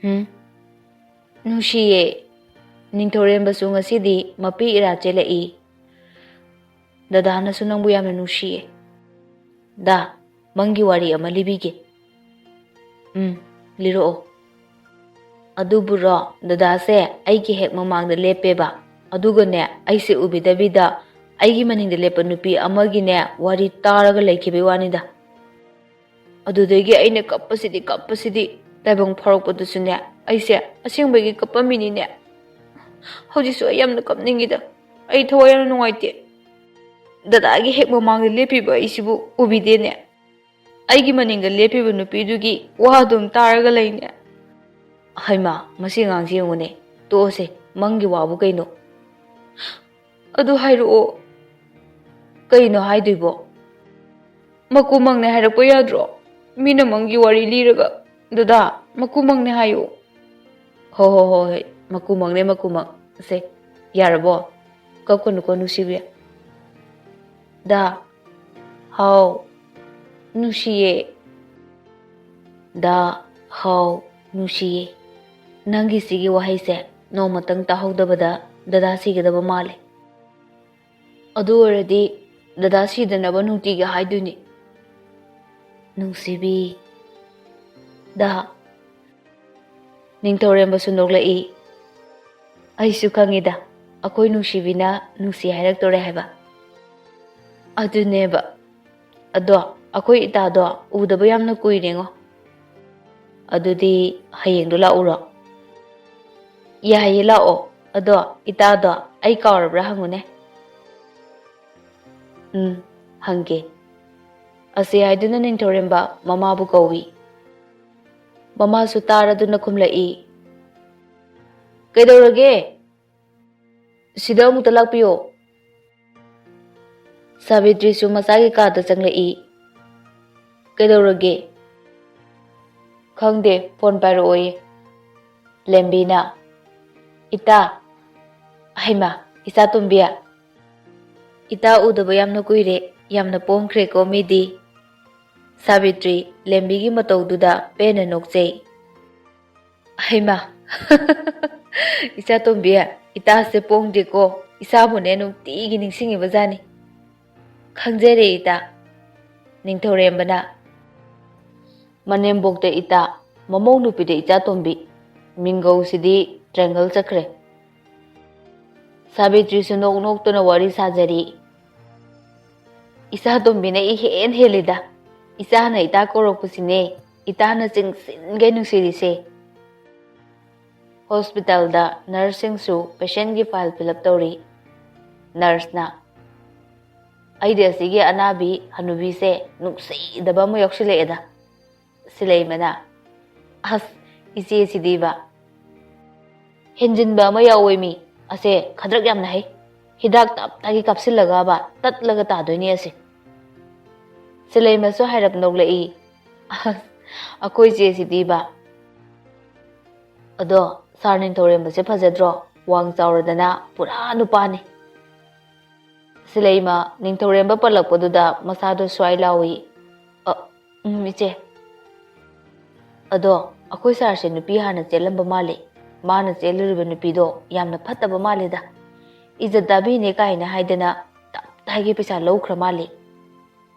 "ꯍꯨꯝ?" "ꯅꯨꯡꯁꯤꯌꯦ, ꯅꯤꯡꯊꯧꯔꯦꯝꯕꯁꯨ ꯉꯁꯤꯗꯤ ꯃꯄꯤ ꯏꯔꯥ ꯆꯦꯜꯂꯛꯏ꯫" ꯗꯗꯥꯅꯁꯨ ꯅꯪꯕꯨ ꯌꯥꯝꯅ ꯅꯨꯡꯁꯤꯌꯦ꯫ ꯗꯥ, ꯃꯪꯒꯤ ꯋꯥꯔꯤ ꯑꯃ ꯂꯤꯕꯤꯒꯦ꯫ ꯎꯝ, ꯂꯤꯔꯛꯑꯣ꯫ ꯑꯗꯨꯕꯨꯔꯣ, ꯗꯗꯥꯁꯦ ꯑꯩꯒꯤ ꯍꯦꯛ ꯃꯃꯥꯡꯗ ꯂꯦꯞꯄꯦꯕ꯫ ꯑꯗꯨꯒꯅꯦ, ꯑꯩꯁꯦ ꯎꯕꯤꯗꯕꯤꯗ ꯑꯩꯒꯤ ꯃꯅꯤꯡꯗ ꯂꯦꯞꯄ ꯅꯨꯄꯤ ꯑꯃꯒꯤꯅꯦ ꯋꯥꯔꯤ ꯇꯥꯔꯒ ꯂꯩꯈꯤꯕꯩ ꯋꯥꯅꯤꯗ꯫ ꯑꯗꯨꯗꯒꯤ ꯑꯩꯅ ꯀꯞꯄꯁꯤꯗꯤ, ꯀꯞꯄꯁꯤꯗꯤ, ꯇꯥꯏꯕꯪ ꯐꯥꯎꯔꯛꯄꯗꯁꯨꯅꯦ, ꯑꯩꯁꯦ ꯑꯁꯦꯡꯕꯒꯤ ꯀꯞꯄꯝꯃꯤꯅꯤꯅꯦ꯫ ꯍꯧꯖꯤꯛꯁꯨ ꯑꯩ ꯌꯥꯝꯅ ꯀꯞꯅꯤꯡꯉꯤꯗ꯫ ꯑꯩ ꯊꯋꯥꯏ ꯌꯥꯝꯅ ꯅꯨꯡꯉꯥꯏꯇꯦ꯫ ꯗꯗꯥꯒꯤ ꯍꯦꯛ ꯃꯃꯥꯡꯗ ꯂꯦꯞꯄꯤꯕ ꯑꯩꯁꯤꯕꯨ ꯎꯕꯤꯗꯦꯅꯦ꯫ ꯑꯩꯒꯤ ꯃꯅꯤꯡꯗ ꯂꯦꯞꯄꯤꯕ ꯅꯨꯄꯤꯗꯨꯒꯤ ꯋꯥ ꯑꯗꯨꯝ ꯇꯥꯔꯒ ꯂꯩꯅꯦ꯫ ꯍꯩꯃꯥ, ꯃꯁꯤ ꯑꯉꯥꯡꯁꯤ ꯌꯦꯡꯉꯨꯅꯦ꯫ ꯇꯣꯛꯑꯁꯦ, ꯃꯪꯒꯤ ꯋꯥꯕꯨ ꯀꯩꯅꯣ? ꯑꯗꯨ ꯍꯥꯏꯔꯛꯑꯣ꯫ ꯀꯩꯅꯣ ꯍꯥꯏꯗꯣꯏꯕꯣ? ꯃꯀꯨ ꯃꯪꯅꯦ ꯍꯥꯏꯔꯛꯄ ꯌꯥꯗ꯭ꯔꯣ? ꯃꯤꯅ ꯃꯪꯒꯤ ꯋꯥꯔꯤ ꯂꯤꯔꯒ, "ꯗꯗꯥ, ꯃꯀꯨ ꯃꯪꯅꯦ ꯍꯥꯏꯌꯣ"꯫ "ꯍꯣ ꯍꯣ ꯍꯣ ꯍꯣꯏ, ꯃꯀꯨ ꯃꯪꯅꯦ, ꯃꯀꯨ ꯃꯪ꯫ ꯁꯦ, ꯌꯥꯔꯕꯣ? ꯀꯞꯀꯅꯨꯀꯣ ꯅꯨꯡꯁꯤꯕꯤ"꯫ "ꯗꯥ, ꯍꯥꯎ, ꯅꯨꯡꯁꯤꯌꯦ"꯫ "ꯗꯥ, ꯍꯥꯎ, ꯅꯨꯡꯁꯤꯌꯦ"꯫ ꯅꯪꯒꯤ ꯁꯤꯒꯤ ꯋꯥꯍꯩꯁꯦ ꯅꯣꯡꯃꯇꯪ ꯇꯥꯍꯧꯗꯕꯗ ꯗꯗꯥ ꯁꯤꯒꯗꯕ ꯃꯥꯜꯂꯦ꯫ ꯑꯗꯨ ꯑꯣꯏꯔꯗꯤ ꯗꯗꯥ ꯁꯤꯗꯅꯕ ꯅꯨꯡꯇꯤꯒꯤ ꯍꯥꯏꯗꯣꯏꯅꯤ꯫ ꯅꯨꯡꯁꯤꯕꯤ꯫ ꯗꯥ꯫ ꯅꯤꯡꯊꯧꯔꯦꯝꯕꯁꯨ ꯅꯣꯛꯂꯛꯏ꯫ ꯑꯩꯁꯨ ꯈꯪꯉꯤꯗ, ꯑꯩꯈꯣꯏ ꯅꯨꯡꯁꯤꯕꯤꯅ ꯅꯨꯡꯁꯤ ꯍꯥꯏꯔꯛꯇꯣꯔꯦ ꯍꯥꯏꯕ꯫ ꯑꯗꯨꯅꯦꯕ꯫ ꯑꯗꯣ, ꯑꯩꯈꯣꯏ ꯏꯇꯥꯗꯣ ꯎꯗꯕ ꯌꯥꯝꯅ ꯀꯨꯏꯔꯦꯉꯣ꯫ ꯑꯗꯨꯗꯤ ꯍꯌꯦꯡꯗꯣ ꯂꯥꯛꯎꯔꯣ? ꯌꯥꯏꯌꯦ, ꯂꯥꯛꯑꯣ꯫ ꯑꯗꯣ ꯏꯇꯥꯗꯣ ꯑꯩ ꯀꯥꯎꯔꯕ꯭ꯔꯥ ꯍꯪꯉꯨꯅꯦ꯫ ꯎꯝ, ꯍꯪꯒꯦ꯫ ꯑꯁꯤ ꯍꯥꯏꯗꯨꯅ ꯅꯤꯡꯊꯧꯔꯦꯝꯕ ꯃꯃꯥꯕꯨ ꯀꯧꯏ꯫ ꯃꯃꯥꯁꯨ ꯇꯥꯔꯗꯨꯅ ꯈꯨꯝꯂꯛꯏ꯫ ꯀꯩꯗꯧꯔꯒꯦ? ꯁꯤꯗ ꯑꯃꯨꯛꯇ ꯂꯥꯛꯄꯤꯌꯣ꯫ ꯁꯥꯕꯤꯇ꯭ꯔꯤꯁꯨ ꯃꯆꯥꯒꯤ ꯀꯥꯗ ꯆꯪꯂꯛꯏ꯫ ꯀꯩꯗꯧꯔꯒꯦ? ꯈꯪꯗꯦ, ꯐꯣꯟ ꯄꯥꯏꯔꯛꯑꯣꯌꯦ꯫ ꯂꯦꯝꯕꯤꯅ, "ꯏꯇꯥ, ꯍꯩꯃꯥ, ꯏꯆꯥ ꯇꯣꯝꯕꯤ, ꯏꯇꯥ ꯎꯗꯕ ꯌꯥꯝꯅ ꯀꯨꯏꯔꯦ, ꯌꯥꯝꯅ ꯄꯣꯡꯈ꯭ꯔꯦꯀꯣ ꯃꯤꯗꯤ"꯫ ꯁꯥꯕꯤꯇ꯭ꯔꯤ ꯂꯦꯝꯕꯤꯒꯤ ꯃꯇꯧꯗꯨꯗ ꯄꯦꯟꯅ ꯅꯣꯛꯆꯩ꯫ ꯍꯩꯃꯥ, ꯏꯆꯥ ꯇꯣꯝꯕꯤ, ꯏꯇꯥꯁꯦ ꯄꯣꯡꯗꯦꯀꯣ, ꯏꯆꯥꯕꯨꯅꯦ ꯅꯨꯡꯇꯤꯒꯤ ꯅꯤꯡꯁꯤꯡꯉꯤꯕ ꯖꯥꯠꯅꯤ꯫ "ꯈꯪꯖꯔꯦ ꯏꯇꯥ꯫" ꯅꯤꯡꯊꯧꯔꯦꯝꯕꯅ, "ꯃꯅꯦꯝꯕꯣꯛꯇ ꯏꯇꯥ, ꯃꯃꯧ ꯅꯨꯄꯤꯗ ꯏꯆꯥ ꯇꯣꯝꯕꯤ, ꯃꯤꯡꯒꯧꯁꯤꯗꯤ ꯇ꯭ꯔꯦꯡꯒꯜ ꯆꯠꯈ꯭ꯔꯦ꯫" ꯁꯥꯕꯤꯇ꯭ꯔꯤꯁꯨ ꯅꯣꯛ ꯅꯣꯛꯇꯨꯅ ꯋꯥꯔꯤ ꯁꯥꯖꯔꯤ꯫ "ꯏꯆꯥ ꯇꯣꯝꯕꯤꯅ ꯏꯍꯦꯟ ꯍꯦꯜꯂꯤꯗ꯫ ꯏꯆꯥꯅ ꯏꯇꯥ ꯀꯧꯔꯛꯄꯁꯤꯅꯦ ꯏꯇꯥꯅ ꯆꯤꯡꯁꯤꯟꯒꯩ ꯅꯨꯡꯁꯤꯔꯤꯁꯦ꯫" ꯍꯣꯁꯄꯤꯇꯥꯜꯗ ꯅꯔꯁꯁꯤꯡꯁꯨ ꯄꯦꯁꯦꯟꯒꯤ ꯐꯥꯏꯜ ꯐꯤꯜ ꯑꯞ ꯇꯧꯔꯤ꯫ ꯅꯔꯁꯅ, "ꯑꯩꯗꯤ ꯑꯁꯤꯒꯤ ꯑꯅꯥꯕꯤ ꯍꯅꯨꯕꯤꯁꯦ ꯅꯨꯡꯁꯤꯗꯕ ꯑꯃ ꯌꯥꯎꯁꯤꯜꯂꯛꯑꯦꯗ꯫" ꯁꯤꯂꯩꯃꯅ, "ꯑꯁ, ꯏꯆꯦꯁꯤꯗꯤꯕ ꯍꯦꯟꯖꯤꯟꯕ ꯑꯃ ꯌꯥꯎꯋꯦ ꯃꯤ꯫ ꯑꯁꯦ ꯈꯗ꯭ꯔꯛ ꯌꯥꯝꯅ ꯍꯩ꯫ ꯍꯤꯗꯥꯛ ꯇꯞ ꯇꯥꯒꯤ ꯀꯥꯞꯁꯤꯜꯂꯒꯕ ꯇꯠꯂꯒ ꯇꯥꯗꯣꯏꯅꯦ ꯑꯁꯦ꯫" ꯁꯤꯂꯩꯃꯁꯨ ꯍꯥꯏꯔꯞ ꯅꯣꯛꯂꯛꯏ꯫ "ꯑꯁ, ꯑꯩꯈꯣꯏ ꯆꯦꯁꯤꯗꯤꯕ꯫ ꯑꯗꯣ ꯁꯥꯔ ꯅꯤꯡꯊꯧꯔꯦꯝꯕꯁꯦ ꯐꯖꯗ꯭ꯔꯣ? ꯋꯥꯡ ꯆꯥꯎꯔꯗꯅ ꯄꯨꯔꯥ ꯅꯨꯄꯥꯅꯤ꯫" ꯁꯤꯂꯩꯃ ꯅꯤꯡꯊꯧꯔꯦꯝꯕ ꯄꯜꯂꯛꯄꯗꯨꯗ ꯃꯁꯥꯗꯣ ꯁ꯭ꯋꯥꯏ ꯂꯥꯎꯏ꯫ "ꯑ, ꯎꯝ, ꯏꯆꯦ꯫ ꯑꯗꯣ ꯑꯩꯈꯣꯏ ꯁꯥꯔꯁꯦ ꯅꯨꯄꯤ ꯍꯥꯟꯅ ꯆꯦꯜꯂꯝꯕ ꯃꯥꯜꯂꯤ꯫ ꯃꯥꯅ ꯆꯦꯜꯂꯨꯔꯤꯕ ꯅꯨꯄꯤꯗꯣ ꯌꯥꯝꯅ ꯐꯠꯇꯕ ꯃꯥꯜꯂꯤꯗ꯫ ꯏꯖꯠ ꯇꯥꯕꯤꯅꯦ ꯀꯥꯏꯅ ꯍꯥꯏꯗꯅ ꯇꯞ ꯇꯥꯏꯒꯤ ꯄꯩꯁꯥ ꯂꯧꯈ꯭ꯔ ꯃꯥꯜꯂꯤ꯫"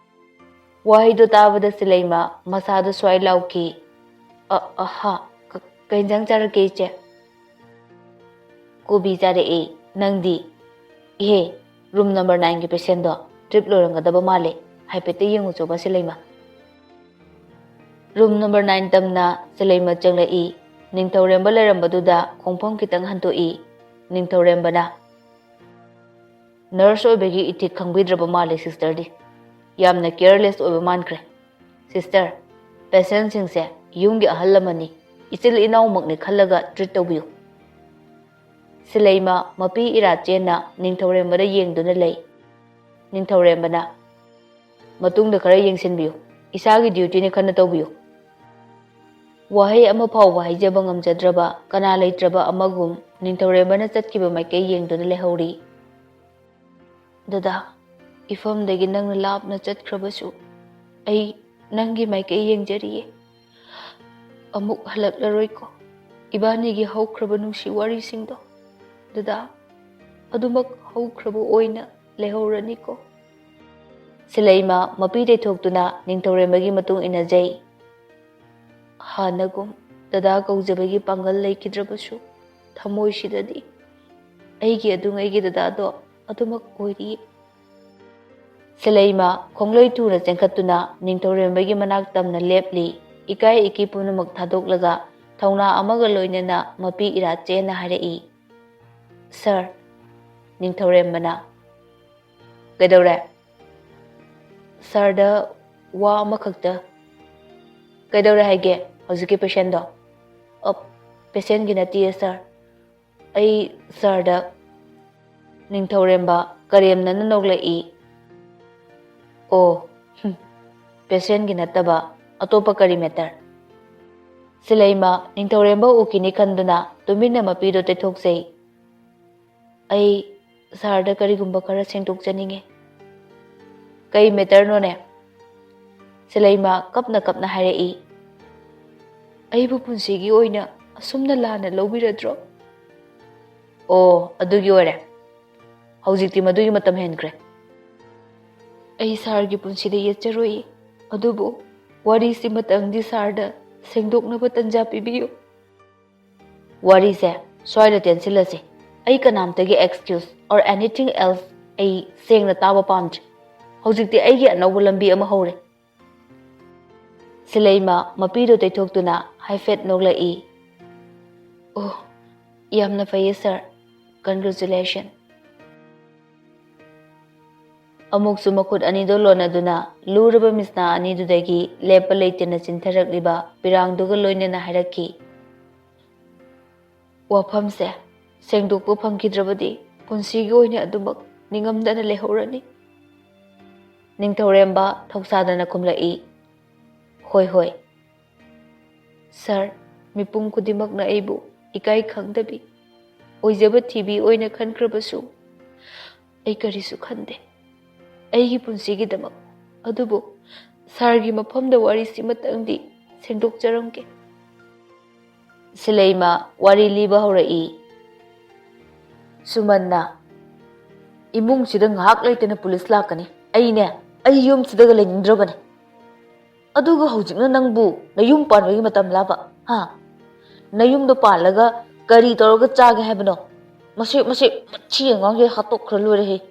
ꯋꯥꯍꯩꯗꯣ ꯇꯥꯕꯗ ꯁꯤꯂꯩꯃ ꯃꯁꯥꯗꯣ ꯁ꯭ꯋꯥꯏ ꯂꯥꯎꯈꯤ꯫ "ꯑ, ꯑꯍꯥ, ꯀ-, ꯀꯩ ꯏꯟꯖꯥꯡ ꯆꯥꯔꯛꯀꯦ, ꯏꯆꯦ?" "ꯀꯣꯕꯤ ꯆꯥꯔꯛꯑꯦ꯫ ꯅꯪꯗꯤ?" "ꯏꯍꯦ, ꯔꯨꯝ ꯅꯝꯕꯔ ꯅꯥꯏꯟꯒꯤ ꯄꯦꯁꯦꯟꯗꯣ ꯇ꯭ꯔꯤꯞ ꯂꯣꯏꯔꯝꯒꯗꯕ ꯃꯥꯜꯂꯦ꯫ ꯍꯥꯏꯐꯦꯠꯇ ꯌꯦꯡꯉꯨꯆꯣꯕ, ꯁꯤꯂꯩꯃ꯫" ꯔꯨꯝ ꯅꯝꯕꯔ ꯅꯥꯏꯟ ꯇꯝꯅ ꯁꯤꯂꯩꯃ ꯆꯪꯂꯛꯏ꯫ ꯅꯤꯡꯊꯧꯔꯦꯝꯕ ꯂꯩꯔꯝꯕꯗꯨꯗ ꯈꯣꯡꯐꯝ ꯈꯤꯇꯪ ꯍꯟꯇꯣꯛꯏ꯫ ꯅꯤꯡꯊꯧꯔꯦꯝꯕꯅ, "ꯅꯔꯁ ꯑꯣꯏꯕꯒꯤ ꯏꯊꯤꯛ ꯈꯪꯕꯤꯗ꯭ꯔꯕ ꯃꯥꯜꯂꯦ ꯁꯤꯁꯇꯔꯗꯤ꯫ ꯌꯥꯝꯅ ꯀꯤꯌꯔꯂꯦꯁ ꯑꯣꯏꯕ ꯃꯥꯟꯈ꯭ꯔꯦ꯫ ꯁꯤꯁꯇꯔ, ꯄꯦꯁꯦꯟꯁꯤꯡꯁꯦ ꯌꯨꯝꯒꯤ ꯑꯍꯜ ꯂꯃꯟꯅꯤ, ꯏꯆꯤꯜ ꯏꯅꯥꯎꯃꯛꯅꯤ ꯈꯜꯂꯒ ꯇ꯭ꯔꯤꯠ ꯇꯧꯕꯤꯌꯨ꯫" ꯁꯤꯂꯩꯃ ꯃꯄꯤ ꯏꯔꯥ ꯆꯦꯟꯅ ꯅꯤꯡꯊꯧꯔꯦꯝꯕꯗ ꯌꯦꯡꯗꯨꯅ ꯂꯩ꯫ ꯅꯤꯡꯊꯧꯔꯦꯝꯕꯅ, "ꯃꯇꯨꯡꯗ ꯈꯔ ꯌꯦꯡꯁꯤꯟꯕꯤꯌꯨ, ꯏꯁꯥꯒꯤ ꯗ꯭ꯌꯨꯇꯤꯅꯤ ꯈꯟꯅ ꯇꯧꯕꯤꯌꯨ꯫" ꯋꯥꯍꯩ ꯑꯃ ꯐꯥꯎꯕ ꯍꯥꯏꯖꯕ ꯉꯝꯖꯗ꯭ꯔꯕ ꯀꯅꯥ ꯂꯩꯇ꯭ꯔꯕ ꯑꯃꯒꯨꯝ ꯅꯤꯡꯊꯧꯔꯦꯝꯕꯅ ꯆꯠꯈꯤꯕ ꯃꯥꯏꯀꯩ ꯌꯦꯡꯗꯨꯅ ꯂꯩꯍꯧꯔꯤ꯫ "ꯗꯗꯥ, ꯏꯐꯝꯗꯒꯤ ꯅꯪꯅ ꯂꯥꯞꯅ ꯆꯠꯈ꯭ꯔꯕꯁꯨ ꯑꯩ ꯅꯪꯒꯤ ꯃꯥꯏꯀꯩ ꯌꯦꯡꯖꯔꯤꯌꯦ꯫ ꯑꯃꯨꯛ ꯍꯜꯂꯛꯂꯔꯣꯏꯀꯣ꯫ ꯏꯕꯥꯅꯤꯒꯤ ꯍꯧꯈ꯭ꯔꯕ ꯅꯨꯡꯁꯤ ꯋꯥꯔꯤꯁꯤꯡꯗꯣ, ꯗꯗꯥ, ꯑꯗꯨꯃꯛ ꯍꯧꯈ꯭ꯔꯕ ꯑꯣꯏꯅ ꯂꯩꯍꯧꯔꯅꯤꯀꯣ꯫" ꯁꯤꯂꯩꯃ ꯃꯄꯤ ꯇꯩꯊꯣꯛꯇꯨꯅ ꯅꯤꯡꯊꯧꯔꯦꯝꯕꯒꯤ ꯃꯇꯨꯡ ꯏꯟꯅꯖꯩ꯫ ꯍꯥꯟꯅꯒꯨꯝ ꯗꯗꯥ ꯀꯧꯖꯕꯒꯤ ꯄꯥꯡꯒꯜ ꯂꯩꯈꯤꯗ꯭ꯔꯕꯁꯨ, ꯊꯃꯣꯏꯁꯤꯗꯗꯤ ꯑꯩꯒꯤ ꯑꯗꯨꯉꯩꯒꯤ ꯗꯗꯥꯗꯣ ꯑꯗꯨꯃꯛ ꯑꯣꯏꯔꯤ꯫ ꯁꯤꯂꯩꯃ ꯈꯣꯡꯂꯣꯏ ꯊꯨꯅ ꯆꯦꯟꯈꯠꯇꯨꯅ ꯅꯤꯡꯊꯧꯔꯦꯝꯕꯒꯤ ꯃꯅꯥꯛ ꯇꯝꯅ ꯂꯦꯞꯂꯤ꯫ ꯏꯀꯥꯏ ꯏꯀꯤ ꯄꯨꯝꯅꯃꯛ ꯊꯥꯗꯣꯛꯂꯒ ꯊꯧꯅꯥ ꯑꯃꯒ ꯂꯣꯏꯅꯅ ꯃꯄꯤ ꯏꯔꯥ ꯆꯦꯟꯅ ꯍꯥꯏꯔꯛꯏ, "ꯁꯥꯔ꯫" ꯅꯤꯡꯊꯧꯔꯦꯝꯕꯅ, "ꯀꯩꯗꯧꯔꯦ?" "ꯁꯥꯔꯗ ꯋꯥ ꯑꯃꯈꯛꯇ꯫" "ꯀꯩꯗꯧꯔꯦ ꯍꯥꯏꯒꯦ ꯍꯧꯖꯤꯛꯀꯤ ꯄꯦꯁꯦꯟꯗꯣ?" "ꯑ, ꯄꯦꯁꯦꯟꯒꯤ ꯅꯠꯇꯤꯌꯦ ꯁꯥꯔ, ꯑꯩ ꯁꯥꯔꯗ꯫" ꯅꯤꯡꯊꯧꯔꯦꯝꯕ ꯀꯔꯦꯝꯅꯅ ꯅꯣꯛꯂꯛꯏ꯫ "ꯑꯣ, ꯍꯨꯝ, ꯄꯦꯁꯦꯟꯒꯤ ꯅꯠꯇꯕ ꯑꯇꯣꯞꯄ ꯀꯔꯤ ꯃꯦꯇꯔ?" ꯁꯤꯂꯩꯃ ꯅꯤꯡꯊꯧꯔꯦꯝꯕ ꯎꯈꯤꯅꯤ ꯈꯟꯗꯨꯅ ꯇꯨꯃꯤꯟꯅ ꯃꯄꯤꯗꯣ ꯇꯩꯊꯣꯛꯆꯩ꯫ "ꯑꯩ ꯁꯥꯔꯗ ꯀꯔꯤꯒꯨꯝꯕ ꯈꯔ ꯁꯦꯡꯗꯣꯛꯆꯅꯤꯡꯉꯤ꯫" "ꯀꯩ ꯃꯦꯇꯔꯅꯣꯅꯦ?" ꯁꯤꯂꯩꯃ ꯀꯞꯅ ꯀꯞꯅ ꯍꯥꯏꯔꯛꯏ꯫ "ꯑꯩꯕꯨ ꯄꯨꯟꯁꯤꯒꯤ ꯑꯣꯏꯅ ꯑꯁꯨꯝꯅ ꯂꯥꯟꯅ ꯂꯧꯕꯤꯔꯗ꯭ꯔꯣ?" "ꯑꯣ, ꯑꯗꯨꯒꯤ ꯑꯣꯏꯔꯦ꯫ ꯍꯧꯖꯤꯛꯇꯤ ꯃꯗꯨꯒꯤ ꯃꯇꯝ ꯍꯦꯟꯈ꯭ꯔꯦ꯫" "ꯑꯩ ꯁꯥꯔꯒꯤ ꯄꯨꯟꯁꯤꯗ ꯌꯦꯠꯆꯔꯣꯏ, ꯑꯗꯨꯕꯨ ꯋꯥꯔꯤꯁꯤꯃꯇꯪꯗꯤ ꯁꯥꯔꯗ ꯁꯦꯡꯗꯣꯛꯅꯕ ꯇꯟꯖꯥ ꯄꯤꯕꯤꯌꯨ꯫" "ꯋꯥꯔꯤꯁꯦ ꯁ꯭ꯋꯥꯏꯗ ꯇꯦꯟꯁꯤꯜꯂꯁꯤ꯫ ꯑꯩ ꯀꯅꯥꯝꯇꯒꯤ excuse or anything else ꯑꯩ ꯁꯦꯡꯅ ꯇꯥꯕ ꯄꯥꯝꯗ꯭ꯔꯦ꯫ ꯍꯧꯖꯤꯛꯇꯤ ꯑꯩꯒꯤ ꯑꯅꯧꯕ ꯂꯝꯕꯤ ꯑꯃ ꯍꯧꯔꯦ꯫" ꯁꯤꯂꯩꯃ ꯃꯄꯤꯗꯨ ꯇꯩꯊꯣꯛꯇꯨꯅ ꯍꯥꯏꯐꯦꯠ ꯅꯣꯛꯂꯛꯏ꯫ "ꯑꯣ, ꯌꯥꯝꯅ ꯐꯩꯌꯦ ꯁꯥꯔ꯫ Congratulation꯫" ꯑꯃꯨꯛꯁꯨ ꯃꯈꯨꯠ ꯑꯅꯤꯗꯨ ꯂꯣꯟꯅꯗꯨꯅ ꯂꯨꯔꯕ ꯃꯤꯁꯅꯥ ꯑꯅꯤꯗꯨꯗꯒꯤ ꯂꯦꯞꯄ ꯂꯩꯇꯅ ꯆꯤꯟꯊꯔꯛꯂꯤꯕ ꯄꯤꯔꯥꯡꯗꯨꯒ ꯂꯣꯏꯅꯅ ꯍꯥꯏꯔꯛꯈꯤ, "ꯋꯥꯐꯝꯁꯦ ꯁꯦꯡꯗꯣꯛꯄ ꯐꯪꯈꯤꯗ꯭ꯔꯕꯗꯤ ꯄꯨꯟꯁꯤꯒꯤ ꯑꯣꯏꯅ ꯑꯗꯨꯃꯛ ꯅꯤꯡꯉꯝꯗꯅ ꯂꯩꯍꯧꯔꯅꯤ꯫" ꯅꯤꯡꯊꯧꯔꯦꯝꯕ ꯊꯧꯁꯥꯗꯅ ꯈꯨꯝꯂꯛꯏ, "ꯍꯣꯏ, ꯍꯣꯏ꯫ ꯁꯥꯔ, ꯃꯤꯄꯨꯝ ꯈꯨꯗꯤꯡꯃꯛꯅ ꯑꯩꯕꯨ ꯏꯀꯥꯏ ꯈꯪꯗꯕꯤ, ꯑꯣꯏꯖꯕ ꯊꯤꯕꯤ ꯑꯣꯏꯅ ꯈꯟꯈ꯭ꯔꯕꯁꯨ ꯑꯩ ꯀꯔꯤꯁꯨ ꯈꯟꯗꯦ ꯑꯩꯒꯤ ꯄꯨꯟꯁꯤꯒꯤꯗꯃꯛ꯫ ꯑꯗꯨꯕꯨ ꯁꯥꯔꯒꯤ ꯃꯐꯝꯗ ꯋꯥꯔꯤꯁꯤꯃꯇꯪꯗꯤ ꯁꯦꯡꯗꯣꯛꯆꯔꯝꯒꯦ꯫" ꯁꯤꯂꯩꯃ ꯋꯥꯔꯤ ꯂꯤꯕ ꯍꯧꯔꯛꯏ꯫ ꯁꯨꯃꯟꯅ, "ꯏꯃꯨꯡꯁꯤꯗ ꯉꯥꯏꯍꯥꯛ ꯂꯩꯇꯅ ꯄꯨꯂꯤꯁ ꯂꯥꯛꯀꯅꯤ꯫ ꯑꯩꯅꯦ, ꯑꯩ ꯌꯨꯝꯁꯤꯗꯒ ꯂꯩꯅꯤꯡꯗ꯭ꯔꯕꯅꯦ꯫ ꯑꯗꯨꯒ ꯍꯧꯖꯤꯛꯅ ꯅꯪꯕꯨ ꯅꯌꯨꯝ ꯄꯥꯟꯕꯒꯤ ꯃꯇꯝ ꯂꯥꯕ? ꯍꯥ? ꯅꯌꯨꯝꯗ ꯄꯥꯜꯂꯒ ꯀꯔꯤ ꯇꯧꯔꯒ ꯆꯥꯒꯦ ꯍꯥꯏꯕꯅꯣ? ꯃꯁꯤ, ꯃꯁꯤ, ꯃꯁꯤ ꯑꯉꯥꯡꯁꯦ ꯍꯥꯠꯇꯣꯛꯈ꯭ꯔ ꯂꯣꯏꯔꯦꯍꯦ꯫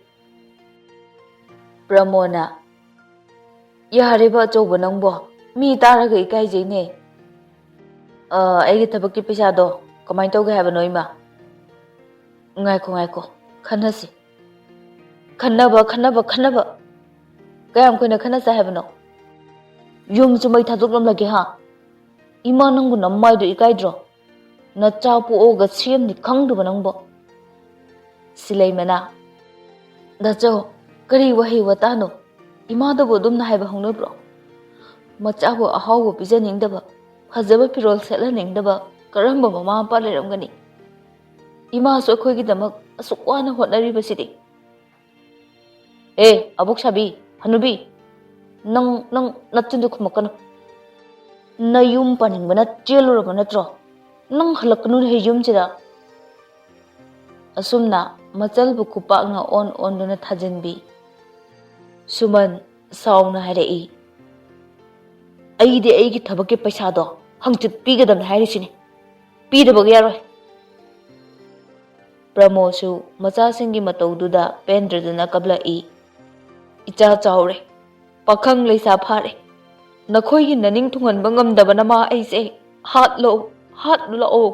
ꯄ꯭ꯔꯃꯣꯅ, "ꯌꯥꯔꯦꯕ ꯑꯆꯧꯕ ꯅꯪꯕꯣ, ꯃꯤ ꯇꯥꯔꯒ ꯏꯀꯥꯏꯖꯩꯅꯦ꯫ ꯑ, ꯑꯩꯒꯤ ꯊꯕꯛꯀꯤ ꯄꯩꯁꯥꯗꯣ ꯀꯃꯥꯏꯅ ꯇꯧꯒꯦ ꯍꯥꯏꯕꯅꯣ ꯏꯃꯥ?" "ꯉꯥꯏꯈꯣ, ꯉꯥꯏꯈꯣ, ꯈꯟꯅꯁꯤ꯫ ꯈꯟꯅꯕ, ꯈꯟꯅꯕ, ꯈꯟꯅꯕ꯫ ꯀꯌꯥꯝ ꯀꯨꯏꯅ ꯈꯟꯅꯁꯦ ꯍꯥꯏꯕꯅꯣ? ꯌꯨꯝꯁꯨ ꯃꯩ ꯊꯥꯗꯣꯛꯂꯝꯂꯒꯦ ꯍꯥ? ꯏꯃꯥ ꯅꯪꯕꯨ ꯅꯃꯥꯏꯗꯣ ꯏꯀꯥꯏꯗ꯭ꯔꯣ? ꯅꯆꯥ ꯄꯣꯛꯑꯒ ꯁꯦꯝꯅꯤ ꯈꯪꯗꯕ ꯅꯪꯕꯣ?" ꯁꯤꯂꯩꯃꯅ, "ꯗꯥꯆꯧ, ꯀꯔꯤ ꯋꯥꯍꯩ ꯋꯥꯇꯥꯅꯣ? ꯏꯃꯥꯗꯕꯨ ꯑꯗꯨꯝꯅ ꯍꯥꯏꯕ ꯍꯧꯅꯕ꯭ꯔꯣ? ꯃꯆꯥꯕꯨ ꯑꯍꯥꯎꯕ ꯄꯤꯖꯅꯤꯡꯗꯕ, ꯐꯖꯕ ꯐꯤꯔꯣꯜ ꯁꯦꯠꯍꯟꯅꯤꯡꯗꯕ ꯀꯔꯝꯕ ꯃꯃꯥ ꯃꯄꯥ ꯂꯩꯔꯝꯒꯅꯤ? ꯏꯃꯥꯁꯨ ꯑꯩꯈꯣꯏꯒꯤꯗꯃꯛ ꯑꯁꯨꯛ ꯋꯥꯅ ꯍꯣꯠꯅꯔꯤꯕꯁꯤꯗꯤ꯫" "ꯑꯦ, ꯑꯕꯣꯛ ꯁꯥꯕꯤ, ꯍꯅꯨꯕꯤ, ꯅꯪ, ꯅꯪ ꯅꯆꯤꯟꯗꯨ ꯈꯨꯝꯃꯛꯀꯅꯨ꯫ ꯅꯌꯨꯝ ꯄꯥꯅꯤꯡꯕꯅ ꯆꯦꯜꯂꯨꯔꯕ ꯅꯠꯇ꯭ꯔꯣ? ꯅꯪ ꯍꯜꯂꯛꯀꯅꯨꯅꯦ ꯌꯨꯝꯁꯤꯗ꯫" ꯑꯁꯨꯝꯅ ꯃꯆꯜꯕꯨ ꯈꯨꯄꯥꯛꯅ ꯑꯣꯟ ꯑꯣꯟꯗꯨꯅ ꯊꯥꯖꯤꯟꯕꯤ꯫ ꯁꯨꯃꯟ ꯁꯥꯎꯅ ꯍꯥꯏꯔꯛꯏ, "ꯑꯩꯗꯤ ꯑꯩꯒꯤ ꯊꯕꯛꯀꯤ ꯄꯩꯁꯥꯗꯣ ꯍꯪꯆꯤꯠ ꯄꯤꯒꯗꯕꯅꯤ ꯍꯥꯏꯔꯤꯁꯤꯅꯤ꯫ ꯄꯤꯗꯕꯒ ꯌꯥꯔꯣꯏ꯫" ꯄ꯭ꯔꯃꯣꯁꯨ ꯃꯆꯥꯁꯤꯡꯒꯤ ꯃꯇꯧꯗꯨꯗ ꯄꯦꯟꯗ꯭ꯔꯗꯨꯅ ꯀꯞꯂꯛꯏ, "ꯏꯆꯥ ꯆꯥꯎꯔꯦ, ꯄꯥꯈꯪ ꯂꯩꯁꯥ ꯐꯥꯔꯦ, ꯅꯈꯣꯏꯒꯤ ꯅꯅꯤꯡ ꯊꯨꯡꯍꯟꯕ ꯉꯝꯗꯕ ꯅꯃꯥ ꯑꯩꯁꯦ ꯍꯥꯠꯂꯣ, ꯍꯥꯠꯂꯨ ꯂꯥꯛꯑꯣ꯫"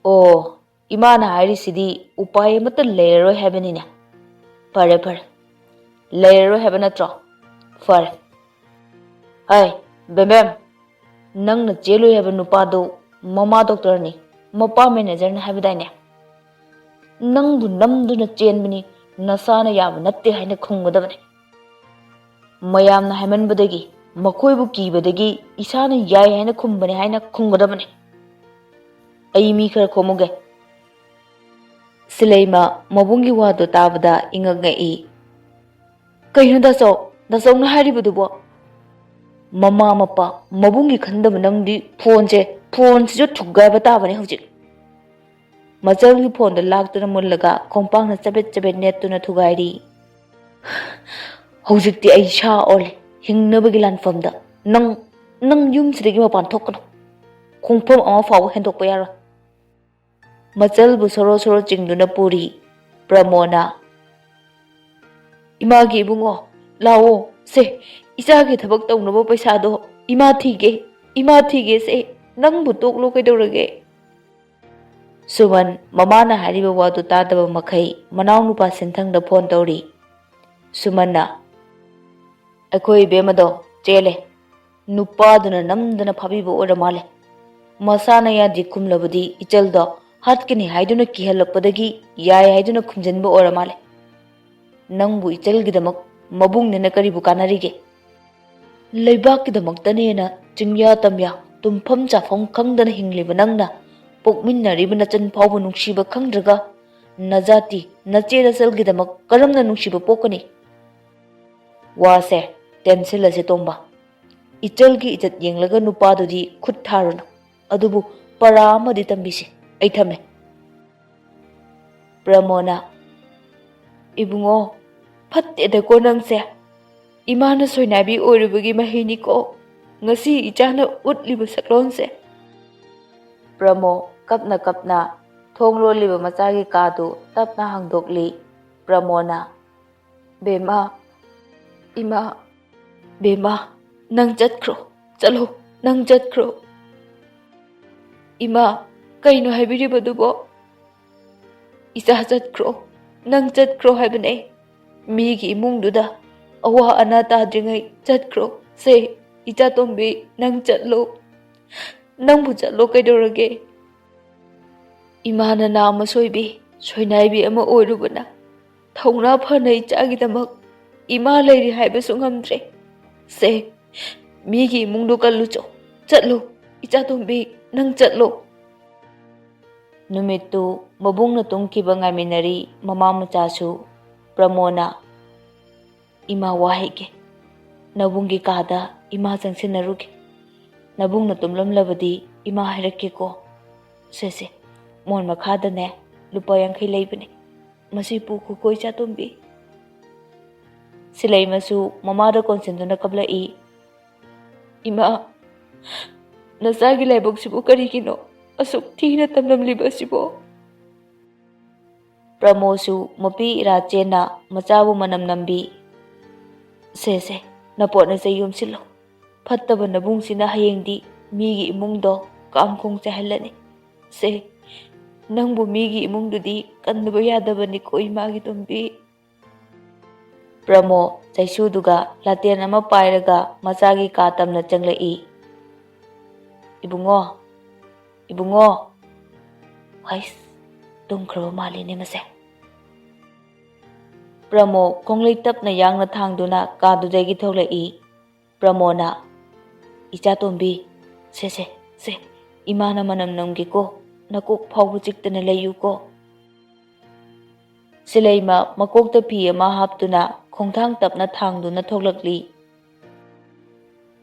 "ꯑꯣ, ꯏꯃꯥꯅ ꯍꯥꯏꯔꯤꯁꯤꯗꯤ ꯎꯄꯥꯏ ꯑꯃꯠꯇ ꯂꯩꯔꯔꯣꯏ ꯍꯥꯏꯕꯅꯤꯅꯦ꯫ ꯐꯔꯦ, ꯐꯔꯦ, ꯂꯩꯔꯔꯣꯏ ꯍꯥꯏꯕ ꯅꯠꯇ꯭ꯔꯣ? ꯐꯔꯦ꯫ ꯍꯥꯏ, ꯕꯦꯝꯕꯦꯝ, ꯅꯪꯅ ꯆꯦꯜꯂꯨꯏ ꯍꯥꯏꯕ ꯅꯨꯄꯥꯗꯨ ꯃꯃꯥ ꯗꯣꯛꯇꯔꯅꯤ, ꯃꯄꯥ ꯃꯦꯅꯦꯖꯔꯅꯤ ꯍꯥꯏꯕꯗꯥꯏꯅꯦ? ꯅꯪꯕꯨ ꯅꯝꯗꯨꯅ ꯆꯦꯟꯕꯅꯤ, ꯅꯁꯥꯅ ꯌꯥꯕ ꯅꯠꯇꯦ ꯍꯥꯏꯅ ꯈꯨꯝꯒꯗꯕꯅꯤ꯫ ꯃꯌꯥꯝꯅ ꯍꯥꯏꯃꯟꯕꯗꯒꯤ, ꯃꯈꯣꯏꯕꯨ ꯀꯤꯕꯗꯒꯤ ꯏꯁꯥꯅ ꯌꯥꯏ ꯍꯥꯏꯅ ꯈꯨꯝꯕꯅꯤ ꯍꯥꯏꯅ ꯈꯨꯝꯒꯗꯕꯅꯤ꯫ ꯑꯩ ꯃꯤ ꯈꯔ ꯈꯣꯝꯃꯨꯒꯦ꯫" ꯁꯤꯂꯩꯃ ꯃꯕꯨꯡꯒꯤ ꯋꯥꯗꯨ ꯇꯥꯕꯗ ꯏꯉꯛ ꯉꯛꯏ꯫ "ꯀꯩꯅꯣ ꯗꯥꯆꯧ, ꯗꯥꯆꯧꯅ ꯍꯥꯏꯔꯤꯕꯗꯨꯕꯣ? ꯃꯃꯥ ꯃꯄꯥ ꯃꯕꯨꯡꯒꯤ ꯈꯟꯗꯕ ꯅꯪꯗꯤ ꯐꯣꯟꯁꯦ, ꯐꯣꯟꯁꯤꯁꯨ ꯊꯨꯒꯥꯏꯕ ꯇꯥꯕꯅꯦ ꯍꯧꯖꯤꯛ꯫" ꯃꯆꯜꯒꯤ ꯐꯣꯟꯗ ꯂꯥꯛꯇꯨꯅ ꯃꯨꯜꯂꯒ ꯈꯣꯡꯄꯥꯛꯅ ꯆꯕꯦꯠ ꯆꯕꯦꯠ ꯅꯦꯠꯇꯨꯅ ꯊꯨꯒꯥꯏꯔꯤ꯫ "ꯍꯧꯖꯤꯛꯇꯤ ꯑꯩ ꯁꯥ ꯑꯣꯜꯂꯦ꯫ ꯍꯤꯡꯅꯕꯒꯤ ꯂꯥꯟꯐꯝꯗ ꯅꯪ, ꯅꯪ ꯌꯨꯝꯁꯤꯗꯒꯤ ꯃꯄꯥꯟ ꯊꯣꯛꯀꯅꯨ꯫ ꯈꯣꯡꯐꯝ ꯑꯃ ꯐꯥꯎꯕ ꯍꯦꯟꯗꯣꯛꯄ ꯌꯥꯔꯣꯏ꯫" ꯃꯆꯜꯕꯨ ꯁꯣꯔꯣ ꯁꯣꯔꯣ ꯆꯤꯡꯗꯨꯅ ꯄꯨꯔꯤ꯫ ꯄ꯭ꯔꯃꯣꯅ, "ꯏꯃꯥꯒꯤ ꯏꯕꯨꯡꯉꯣ, ꯂꯥꯛꯑꯣ ꯁꯦ, ꯏꯆꯥꯒꯤ ꯊꯕꯛ ꯇꯧꯅꯕ ꯄꯩꯁꯥꯗꯣ ꯏꯃꯥ ꯊꯤꯒꯦ, ꯏꯃꯥ ꯊꯤꯒꯦ ꯁꯦ, ꯅꯪꯕꯨ ꯇꯣꯛꯂꯣ ꯀꯩꯗꯧꯔꯒꯦ?" ꯁꯨꯃꯟ ꯃꯃꯥꯅ ꯍꯥꯏꯔꯤꯕ ꯋꯥꯗꯨ ꯇꯥꯗꯕ ꯃꯈꯩ ꯃꯅꯥꯎꯅꯨꯄꯥ ꯁꯦꯟꯊꯪꯗ ꯐꯣꯟ ꯇꯧꯔꯤ꯫ ꯁꯨꯃꯟꯅ, "ꯑꯩꯈꯣꯏ ꯏꯕꯦꯝꯃꯗꯣ ꯆꯦꯜꯂꯦ꯫ ꯅꯨꯄꯥꯗꯨꯅ ꯅꯝꯗꯅ ꯐꯥꯕꯤꯕ ꯑꯣꯏꯔ ꯃꯥꯜꯂꯦ꯫ ꯃꯁꯥꯅ ꯌꯥꯗꯦ ꯈꯨꯝꯂꯕꯗꯤ ꯏꯆꯜꯗꯣ ꯍꯥꯠꯀꯅꯤ ꯍꯥꯏꯗꯨꯅ ꯀꯤꯍꯜꯂꯛꯄꯗꯒꯤ ꯌꯥꯏ ꯍꯥꯏꯗꯨꯅ ꯈꯨꯝꯖꯤꯟꯕ ꯑꯣꯏꯔ ꯃꯥꯜꯂꯦ꯫ ꯅꯪꯕꯨ ꯏꯆꯜꯒꯤꯗꯃꯛ ꯃꯕꯨꯡꯅꯦꯅ ꯀꯔꯤꯕꯨ ꯀꯥꯟꯅꯔꯤꯒꯦ? ꯂꯩꯕꯥꯛꯀꯤꯗꯃꯛꯇꯅꯦꯅ ꯆꯤꯡꯌꯥ ꯇꯝꯌꯥ ꯇꯨꯝꯐꯝ ꯆꯥꯐꯝ ꯈꯪꯗꯅ ꯍꯤꯡꯂꯤꯕ ꯅꯪꯅ ꯄꯣꯛꯃꯤꯟꯅꯔꯤꯕ ꯅꯆꯟ ꯐꯥꯎꯕ ꯅꯨꯡꯁꯤꯕ ꯈꯪꯗ꯭ꯔꯒ ꯅꯖꯥꯇꯤ ꯅꯆꯦ ꯅꯆꯜꯒꯤꯗꯃꯛ ꯀꯔꯝꯅ ꯅꯨꯡꯁꯤꯕ ꯄꯣꯛꯀꯅꯤ?" ꯋꯥꯁꯦ ꯇꯦꯟꯁꯤꯜꯂꯁꯦ ꯇꯣꯝꯕ꯫ ꯏꯆꯜꯒꯤ ꯏꯖꯠ ꯌꯦꯡꯂꯒ ꯅꯨꯄꯥꯗꯨꯗꯤ ꯈꯨꯠ ꯊꯥꯔꯨꯅꯨ꯫ ꯑꯗꯨꯕꯨ ꯄꯔꯥ ꯑꯃꯗꯤ ꯇꯝꯕꯤꯁꯤ꯫ ꯑꯩ ꯊꯝꯃꯦ꯫ ꯄ꯭ꯔꯃꯣꯅ, "ꯏꯕꯨꯡꯉꯣ, ꯐꯠꯇꯦꯗꯀꯣ ꯅꯪꯁꯦ꯫ ꯏꯃꯥꯅ ꯁꯣꯏꯅꯥꯏꯕꯤ ꯑꯣꯏꯔꯨꯕꯒꯤ ꯃꯍꯩꯅꯤꯀꯣ ꯉꯁꯤ ꯏꯆꯥꯅ ꯎꯠꯂꯤꯕ ꯁꯛꯂꯣꯟꯁꯦ꯫" ꯄ꯭ꯔꯃꯣ ꯀꯞꯅ ꯀꯞꯅ ꯊꯣꯡ ꯂꯣꯜꯂꯤꯕ ꯃꯆꯥꯒꯤ ꯀꯥꯗꯨ ꯇꯞꯅ ꯍꯥꯡꯗꯣꯛꯂꯤ꯫ ꯄ꯭ꯔꯃꯣꯅ, "ꯕꯦꯝꯃ, ꯏꯃꯥ, ꯕꯦꯝꯃ, ꯅꯪ ꯆꯠꯈ꯭ꯔꯣ, ꯆꯠꯂꯣ, ꯅꯪ ꯆꯠꯈ꯭ꯔꯣ꯫" "ꯏꯃꯥ, ꯀꯩꯅꯣ ꯍꯥꯏꯕꯤꯔꯤꯕꯗꯨꯕꯣ?" "ꯏꯆꯥ ꯆꯠꯈ꯭ꯔꯣ, ꯅꯪ ꯆꯠꯈ꯭ꯔꯣ ꯍꯥꯏꯕꯅꯦ꯫ ꯃꯤꯒꯤ ꯏꯃꯨꯡꯗꯨꯗ ꯑꯋꯥ ꯑꯅꯥ ꯇꯥꯗ꯭ꯔꯤꯉꯩ ꯆꯠꯈ꯭ꯔꯣ꯫ ꯁꯦ, ꯏꯆꯥ ꯇꯣꯝꯕꯤ, ꯅꯪ ꯆꯠꯂꯣ꯫ ꯅꯪꯕꯨ ꯆꯠꯂꯣ ꯀꯩꯗꯧꯔꯒꯦ? ꯏꯃꯥꯅ ꯅꯥꯝꯃ ꯁꯣꯏꯕꯤ, ꯁꯣꯏꯅꯥꯏꯕꯤ ꯑꯃ ꯑꯣꯏꯔꯨꯕꯅ ꯊꯧꯅꯥ ꯐꯅ ꯏꯆꯥꯒꯤꯗꯃꯛ ꯏꯃꯥ ꯂꯩꯔꯤ ꯍꯥꯏꯕꯁꯨ ꯉꯝꯗ꯭ꯔꯦ꯫ ꯁꯦ, ꯃꯤꯒꯤ ꯏꯃꯨꯡꯗꯣ ꯀꯜꯂꯨꯆꯣ꯫ ꯆꯠꯂꯨ, ꯏꯆꯥꯇꯣꯝꯕꯤ, ꯅꯪ ꯆꯠꯂꯣ꯫" ꯅꯨꯃꯤꯠꯇꯨ ꯃꯕꯨꯡꯅ ꯇꯨꯝꯈꯤꯕ ꯉꯥꯏꯃꯤꯟꯅꯔꯤ ꯃꯃꯥ ꯃꯆꯥꯁꯨ꯫ ꯄ꯭ꯔꯃꯣꯅ, "ꯏꯃꯥ ꯋꯥ ꯍꯥꯏꯒꯦ꯫ ꯅꯕꯨꯡꯒꯤ ꯀꯥꯗ ꯏꯃꯥ ꯆꯪꯁꯤꯟꯅꯔꯨꯒꯦ꯫ ꯅꯕꯨꯡꯅ ꯇꯨꯝꯂꯝꯂꯕꯗꯤ ꯏꯃꯥ ꯍꯥꯏꯔꯛꯀꯦꯀꯣ꯫ ꯁꯦ, ꯁꯦ, ꯃꯣꯟ ꯃꯈꯥꯗꯅꯦ ꯂꯨꯄꯥ ꯌꯥꯡꯈꯩ ꯂꯩꯕꯅꯦ꯫ ꯃꯁꯤ ꯄꯨꯈꯣꯀꯣ ꯏꯆꯥꯇꯣꯝꯕꯤ꯫" ꯁꯤꯂꯩꯃꯁꯨ ꯃꯃꯥꯗ ꯀꯣꯟꯁꯤꯟꯗꯨꯅ ꯀꯞꯂꯛꯏ꯫ "ꯏꯃꯥ, ꯅꯆꯥꯒꯤ ꯂꯥꯏꯕꯛꯁꯤꯕꯨ ꯀꯔꯤꯒꯤꯅꯣ ꯑꯁꯨꯛ ꯊꯤꯅ ꯇꯝꯂꯝꯂꯤꯕ ꯑꯁꯤꯕꯣ?" ꯄ꯭ꯔꯃꯣꯁꯨ ꯃꯄꯤ ꯏꯔꯥ ꯆꯦꯟꯅ ꯃꯆꯥꯕꯨ ꯃꯅꯝ ꯅꯝꯕꯤ꯫ "ꯁꯦ ꯁꯦ, ꯅꯄꯣꯠ ꯅꯆꯩ ꯌꯣꯝꯁꯤꯜꯂꯣ꯫ ꯐꯠꯇꯕ ꯅꯕꯨꯡꯁꯤꯅ ꯍꯌꯦꯡꯗꯤ ꯃꯤꯒꯤ ꯏꯃꯨꯡꯗꯣ ꯀꯥꯡꯈꯣꯡ ꯆꯥꯏꯍꯜꯂꯅꯤ꯫ ꯁꯦ, ꯅꯪꯕꯨ ꯃꯤꯒꯤ ꯏꯃꯨꯡꯗꯨꯗꯤ ꯀꯟꯗꯕ ꯌꯥꯗꯕꯅꯤꯀꯣ, ꯏꯃꯥꯒꯤ ꯇꯣꯝꯕꯤ꯫" ꯄ꯭ꯔꯃꯣ ꯆꯩꯁꯨꯗꯨꯒ ꯂꯥꯇꯦꯟ ꯑꯃ ꯄꯥꯏꯔꯒ ꯃꯆꯥꯒꯤ ꯀꯥ ꯇꯝꯅ ꯆꯪꯂꯛꯏ꯫ "ꯏꯕꯨꯡꯉꯣ, ꯏꯕꯨꯡꯉꯣ!" ꯍꯩꯁ, ꯇꯨꯝꯈ꯭ꯔꯕ ꯃꯥꯜꯂꯤꯅꯦ ꯃꯁꯦ꯫ ꯄ꯭ꯔꯃꯣ ꯈꯣꯡꯂꯩ ꯇꯞꯅ ꯌꯥꯡꯅ ꯊꯥꯡꯗꯨꯅ ꯀꯥꯗꯨꯗꯒꯤ ꯊꯣꯛꯂꯛꯏ꯫ ꯄ꯭ꯔꯃꯣꯅ, "ꯏꯆꯥ ꯇꯣꯝꯕꯤ, ꯁꯦ, ꯁꯦ, ꯁꯦ, ꯏꯃꯥꯅ ꯃꯅꯝ ꯅꯝꯒꯦꯀꯣ, ꯅꯀꯣꯛ ꯐꯥꯎꯕ ꯆꯤꯛꯇꯅ ꯂꯩꯌꯨꯀꯣ꯫" ꯁꯤꯂꯩꯃ ꯃꯀꯣꯛꯇ ꯐꯤ ꯑꯃ ꯍꯥꯞꯇꯨꯅ ꯈꯣꯡꯊꯥꯡ ꯇꯞꯅ ꯊꯥꯡꯗꯨꯅ ꯊꯣꯛꯂꯛꯂꯤ꯫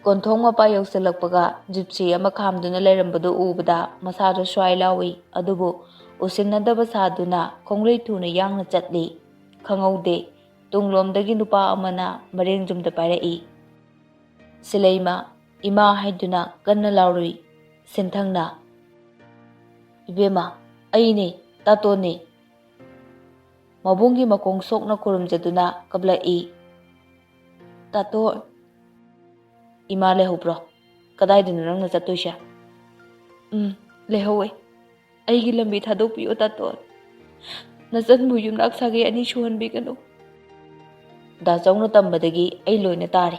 ꯀꯣꯟꯊꯣꯡ ꯃꯄꯥ ꯌꯧꯁꯤꯜꯂꯛꯄꯒ ꯖꯤꯞꯁꯤ ꯑꯃ ꯈꯥꯝꯗꯨꯅ ꯂꯩꯔꯝꯕꯗꯨ ꯎꯕꯗ ꯃꯁꯥꯗꯨ ꯁ꯭ꯋꯥꯏ ꯂꯥꯎꯏ꯫ ꯑꯗꯨꯕꯨ ꯎꯁꯤꯟꯅꯗꯕ ꯁꯥꯗꯨꯅ ꯈꯣꯡꯂꯩ ꯊꯨꯅ ꯌꯥꯡꯅ ꯆꯠꯂꯤ꯫ ꯈꯪꯍꯧꯗꯦ, ꯇꯨꯡꯂꯣꯝꯗꯒꯤ ꯅꯨꯄꯥ ꯑꯃꯅ ꯃꯔꯦꯡ ꯖꯨꯝꯗ ꯄꯥꯏꯔꯛꯏ꯫ ꯁꯤꯂꯩꯃ, "ꯏꯃꯥ" ꯍꯥꯏꯗꯨꯅ ꯀꯟꯅ ꯂꯥꯎꯔꯨꯏ꯫ ꯁꯤꯟꯊꯪꯅ, "ꯏꯕꯦꯝꯃ, ꯑꯩꯅꯦ, ꯇꯥꯇꯣꯟꯅꯦ꯫" ꯃꯕꯨꯡꯒꯤ ꯃꯈꯣꯡ ꯁꯣꯛꯅ ꯈꯨꯔꯨꯝꯖꯗꯨꯅ ꯀꯞꯂꯛꯏ꯫ "ꯇꯥꯇꯣꯟ!" "ꯏꯃꯥ ꯂꯩꯍꯧꯕ꯭ꯔꯣ? ꯀꯗꯥꯏꯗꯅꯣ ꯅꯪꯅ ꯆꯠꯇꯣꯏꯁꯦ?" "ꯎꯝ, ꯂꯩꯍꯧꯋꯦ꯫ ꯑꯩꯒꯤ ꯂꯝꯕꯤ ꯊꯥꯗꯣꯛꯄꯤꯌꯣ, ꯇꯥꯇꯣꯟ꯫ ꯅꯆꯟꯕꯨ ꯌꯨꯝꯅꯥꯛ ꯁꯥꯒꯩ ꯑꯅꯤ ꯁꯨꯍꯟꯕꯤꯒꯅꯨ꯫" "ꯗꯥ ꯆꯧꯅ ꯇꯝꯕꯗꯒꯤ ꯑꯩ ꯂꯣꯏꯅ ꯇꯥꯔꯦ꯫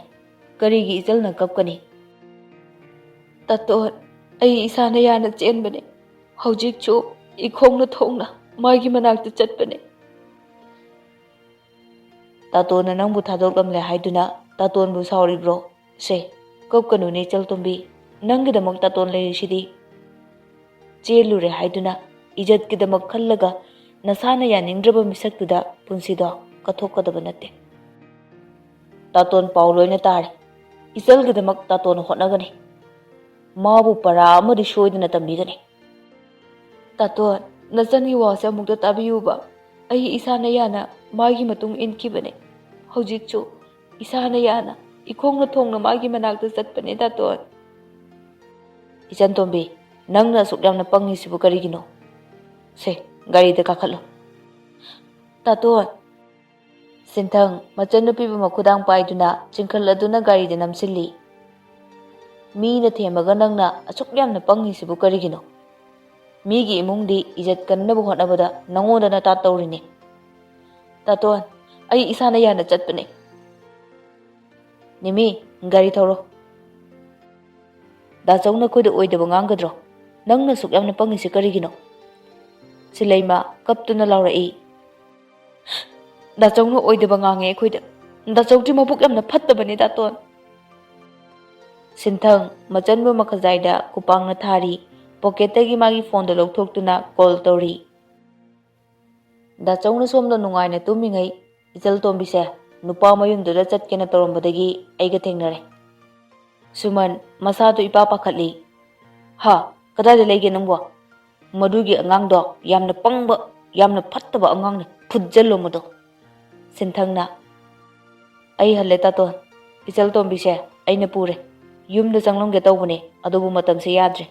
ꯀꯔꯤꯒꯤ ꯏꯆꯜꯅ ꯀꯞꯀꯅꯤ?" "ꯇꯥꯇꯣꯟ, ꯑꯩ ꯏꯁꯥꯅ ꯌꯥꯅ ꯆꯦꯟꯕꯅꯦ꯫ ꯍꯧꯖꯤꯛꯁꯨ ꯏꯈꯣꯡꯅ ꯊꯣꯡꯅ ꯃꯥꯒꯤ ꯃꯅꯥꯛꯇ ꯆꯠꯄꯅꯦ꯫" "ꯇꯥꯇꯣꯟꯅ ꯅꯪꯕꯨ ꯊꯥꯗꯣꯛꯂꯝꯂꯦ ꯍꯥꯏꯗꯨꯅ ꯇꯥꯇꯣꯟꯕꯨ ꯁꯥꯎꯔꯤꯕ꯭ꯔꯣ? ꯁꯦ, ꯀꯞꯀꯅꯨꯅꯦ, ꯏꯆꯜꯇꯣꯝꯕꯤ꯫ ꯅꯪꯒꯤꯗꯃꯛ ꯇꯥꯇꯣꯟ ꯂꯩꯔꯤꯁꯤꯗꯤ꯫ ꯆꯦꯜꯂꯨꯔꯦ ꯍꯥꯏꯗꯨꯅ ꯏꯖꯠꯀꯤꯗꯃꯛ ꯈꯜꯂꯒ ꯅꯁꯥꯅ ꯌꯥꯅꯤꯡꯗ꯭ꯔꯕ ꯃꯤꯁꯛꯇꯨꯗ ꯄꯨꯟꯁꯤꯗꯣ ꯀꯠꯊꯣꯛꯀꯗꯕ ꯅꯠꯇꯦ꯫" "ꯇꯥꯇꯣꯟ ꯄꯥꯎ ꯂꯣꯏꯅ ꯇꯥꯔꯦ꯫ ꯏꯆꯜꯒꯤꯗꯃꯛ ꯇꯥꯇꯣꯟ ꯍꯣꯠꯅꯒꯅꯤ꯫ ꯃꯥꯕꯨ ꯄꯔꯥ ꯑꯃꯗꯤ ꯁꯣꯏꯗꯅ ꯇꯝꯕꯤꯒꯅꯤ꯫" "ꯇꯥꯇꯣꯟ, ꯅꯆꯟꯒꯤ ꯋꯥꯁꯦ ꯑꯃꯨꯛꯇ ꯇꯥꯕꯤꯌꯨꯕ꯫ ꯑꯩ ꯏꯁꯥꯅ ꯌꯥꯅ ꯃꯥꯒꯤ ꯃꯇꯨꯡ ꯏꯟꯈꯤꯕꯅꯦ꯫ ꯍꯧꯖꯤꯛꯁꯨ ꯏꯁꯥꯅ ꯌꯥꯅ ꯏꯈꯣꯡꯅ ꯊꯣꯡꯅ ꯃꯥꯒꯤ ꯃꯅꯥꯛꯇ ꯆꯠꯄꯅꯦ, ꯗꯥꯇꯣꯟ꯫ ꯏꯆꯟꯇꯣꯝꯕꯤ, ꯅꯪꯅ ꯑꯁꯨꯛ ꯌꯥꯝꯅ ꯄꯪꯉꯤꯁꯤꯕꯨ ꯀꯔꯤꯒꯤꯅꯣ? ꯁꯦ, ꯒꯥꯔꯤꯗ ꯀꯥꯈꯠꯂꯣ꯫ ꯗꯥꯇꯣꯟ꯫ ꯁꯤꯟꯊꯪ ꯃꯆꯟꯅꯨꯄꯤꯕꯨ ꯃꯈꯨꯗꯥꯡ ꯄꯥꯏꯗꯨꯅ ꯆꯤꯡꯈꯠꯂꯗꯨꯅ ꯒꯥꯔꯤꯗ ꯅꯝꯁꯤꯜꯂꯤ꯫ ꯃꯤꯅ ꯊꯦꯝꯃꯒ ꯅꯪꯅ ꯑꯁꯨꯛ ꯌꯥꯝꯅ ꯄꯪꯉꯤꯁꯤꯕꯨ ꯀꯔꯤꯒꯤꯅꯣ? ꯃꯤꯒꯤ ꯏꯃꯨꯡꯗꯤ ꯏꯖꯠ ꯀꯟꯅꯕ ꯍꯣꯠꯅꯕꯗ ꯅꯉꯣꯟꯗ ꯅꯇꯥ ꯇꯧꯔꯤꯅꯦ꯫ ꯗꯥꯇꯣꯟ, ꯑꯩ ꯏꯁꯥꯅ ꯌꯥꯅ ꯆꯠꯄꯅꯦ꯫ ꯅꯤꯃꯤ, ꯒꯥꯔꯤ ꯊꯧꯔꯣ꯫ ꯗꯥꯆꯧꯅ ꯑꯩꯈꯣꯏꯗ ꯑꯣꯏꯗꯕ ꯉꯥꯡꯒꯗ꯭ꯔꯣ? ꯅꯪꯅ ꯑꯁꯨꯛ ꯌꯥꯝꯅ ꯄꯪꯉꯤꯁꯤ ꯀꯔꯤꯒꯤꯅꯣ? ꯁꯤꯂꯩꯃ ꯀꯞꯇꯨꯅ ꯂꯥꯎꯔꯛꯏ꯫ ꯗꯥꯆꯧꯅ ꯑꯣꯏꯗꯕ ꯉꯥꯡꯉꯦ ꯑꯩꯈꯣꯏꯗ꯫ ꯗꯥꯆꯧꯗꯤ ꯃꯕꯨꯛ ꯌꯥꯝꯅ ꯐꯠꯇꯕꯅꯦ, ꯗꯥꯇꯣꯟ꯫ ꯁꯤꯟꯊꯪ ꯃꯆꯟꯕꯨ ꯃꯈꯖꯥꯏꯗ ꯈꯨꯄꯥꯡꯅ ꯊꯥꯔꯤ꯫ ꯄꯣꯀꯦꯠꯇꯒꯤ ꯃꯥꯒꯤ ꯐꯣꯟꯗꯣ ꯂꯧꯊꯣꯛꯇꯨꯅ ꯀꯣꯜ ꯇꯧꯔꯤ꯫ ꯗꯥꯆꯧꯅ ꯁꯣꯝꯗ ꯅꯨꯡꯉꯥꯏꯅ ꯇꯨꯝꯃꯤꯉꯩ, ꯏꯆꯜꯇꯣꯝꯕꯤꯁꯦ ꯅꯨꯄꯥ ꯃꯌꯨꯝꯗꯨꯗ ꯆꯠꯀꯦꯅ ꯇꯧꯔꯝꯕꯗꯒꯤ ꯑꯩꯒ ꯊꯦꯡꯅꯔꯦ꯫ ꯁꯨꯃꯟ ꯃꯁꯥꯗꯨ ꯏꯄꯥ ꯄꯥꯈꯠꯂꯤ꯫ "ꯍꯥ? ꯀꯗꯥꯏꯗ ꯂꯩꯒꯦ ꯅꯪꯕꯣ? ꯃꯗꯨꯒꯤ ꯑꯉꯥꯡꯗꯣ ꯌꯥꯝꯅ ꯄꯪꯕ, ꯌꯥꯝꯅ ꯐꯠꯇꯕ ꯑꯉꯥꯡꯅꯤ꯫ ꯐꯨꯠꯖꯜꯂꯣ ꯃꯗꯣ꯫" ꯁꯤꯟꯊꯪꯅ, "ꯑꯩ ꯍꯜꯂꯦ ꯇꯥꯇꯣꯟ꯫ ꯏꯆꯜꯇꯣꯝꯕꯤꯁꯦ ꯑꯩꯅ ꯄꯨꯔꯦ꯫ ꯌꯨꯝꯗ ꯆꯪꯂꯝꯒꯦ ꯇꯧꯕꯅꯦ, ꯑꯗꯨꯕꯨ ꯃꯇꯝꯁꯦ ꯌꯥꯗ꯭ꯔꯦ꯫"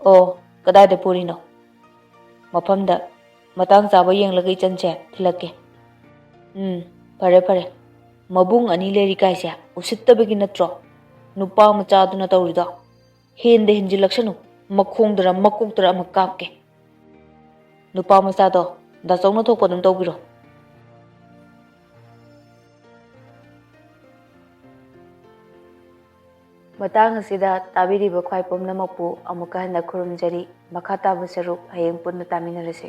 "ꯑꯣ, ꯀꯗꯥꯏꯗ ꯄꯨꯔꯤꯅꯣ?" "ꯃꯐꯝꯗ꯫ ꯃꯇꯥꯡ ꯆꯥꯕ ꯌꯦꯡꯂꯒ ꯏꯆꯟꯁꯦ ꯊꯤꯜꯂꯛꯀꯦ꯫" "ꯎꯝ, ꯐꯔꯦ, ꯐꯔꯦ꯫ ꯃꯕꯨꯡ ꯑꯅꯤ ꯂꯩꯔꯤ ꯀꯥꯏꯁꯦ ꯎꯁꯤꯠꯇꯕꯒꯤ ꯅꯠꯇ꯭ꯔꯣ ꯅꯨꯄꯥ ꯃꯆꯥꯗꯨꯅ ꯇꯧꯔꯤꯗꯣ? ꯍꯦꯟꯗ ꯍꯦꯟꯖꯤꯜꯂꯛꯁꯅꯨ, ꯃꯈꯣꯡꯗꯔ ꯃꯀꯣꯛꯇꯔ ꯑꯃ ꯀꯥꯞꯀꯦ꯫" "ꯅꯨꯄꯥ ꯃꯆꯥꯗꯣ ꯗꯥꯆꯧꯅ ꯊꯣꯛꯄ ꯑꯗꯨꯝ ꯇꯧꯕꯤꯔꯣ꯫" ꯃꯇꯥꯡ ꯑꯁꯤꯗ ꯇꯥꯕꯤꯔꯤꯕ ꯈ꯭ꯋꯥꯏ ꯄꯨꯝꯅꯃꯛꯄꯨ ꯑꯃꯨꯛꯀ ꯍꯟꯅ ꯈꯨꯔꯨꯝꯖꯔꯤ꯫ ꯃꯈꯥ ꯇꯥꯕ ꯁꯔꯨꯛ ꯍꯌꯦꯡ ꯄꯨꯟꯅ ꯇꯥꯃꯤꯟꯅꯔꯁꯤ꯫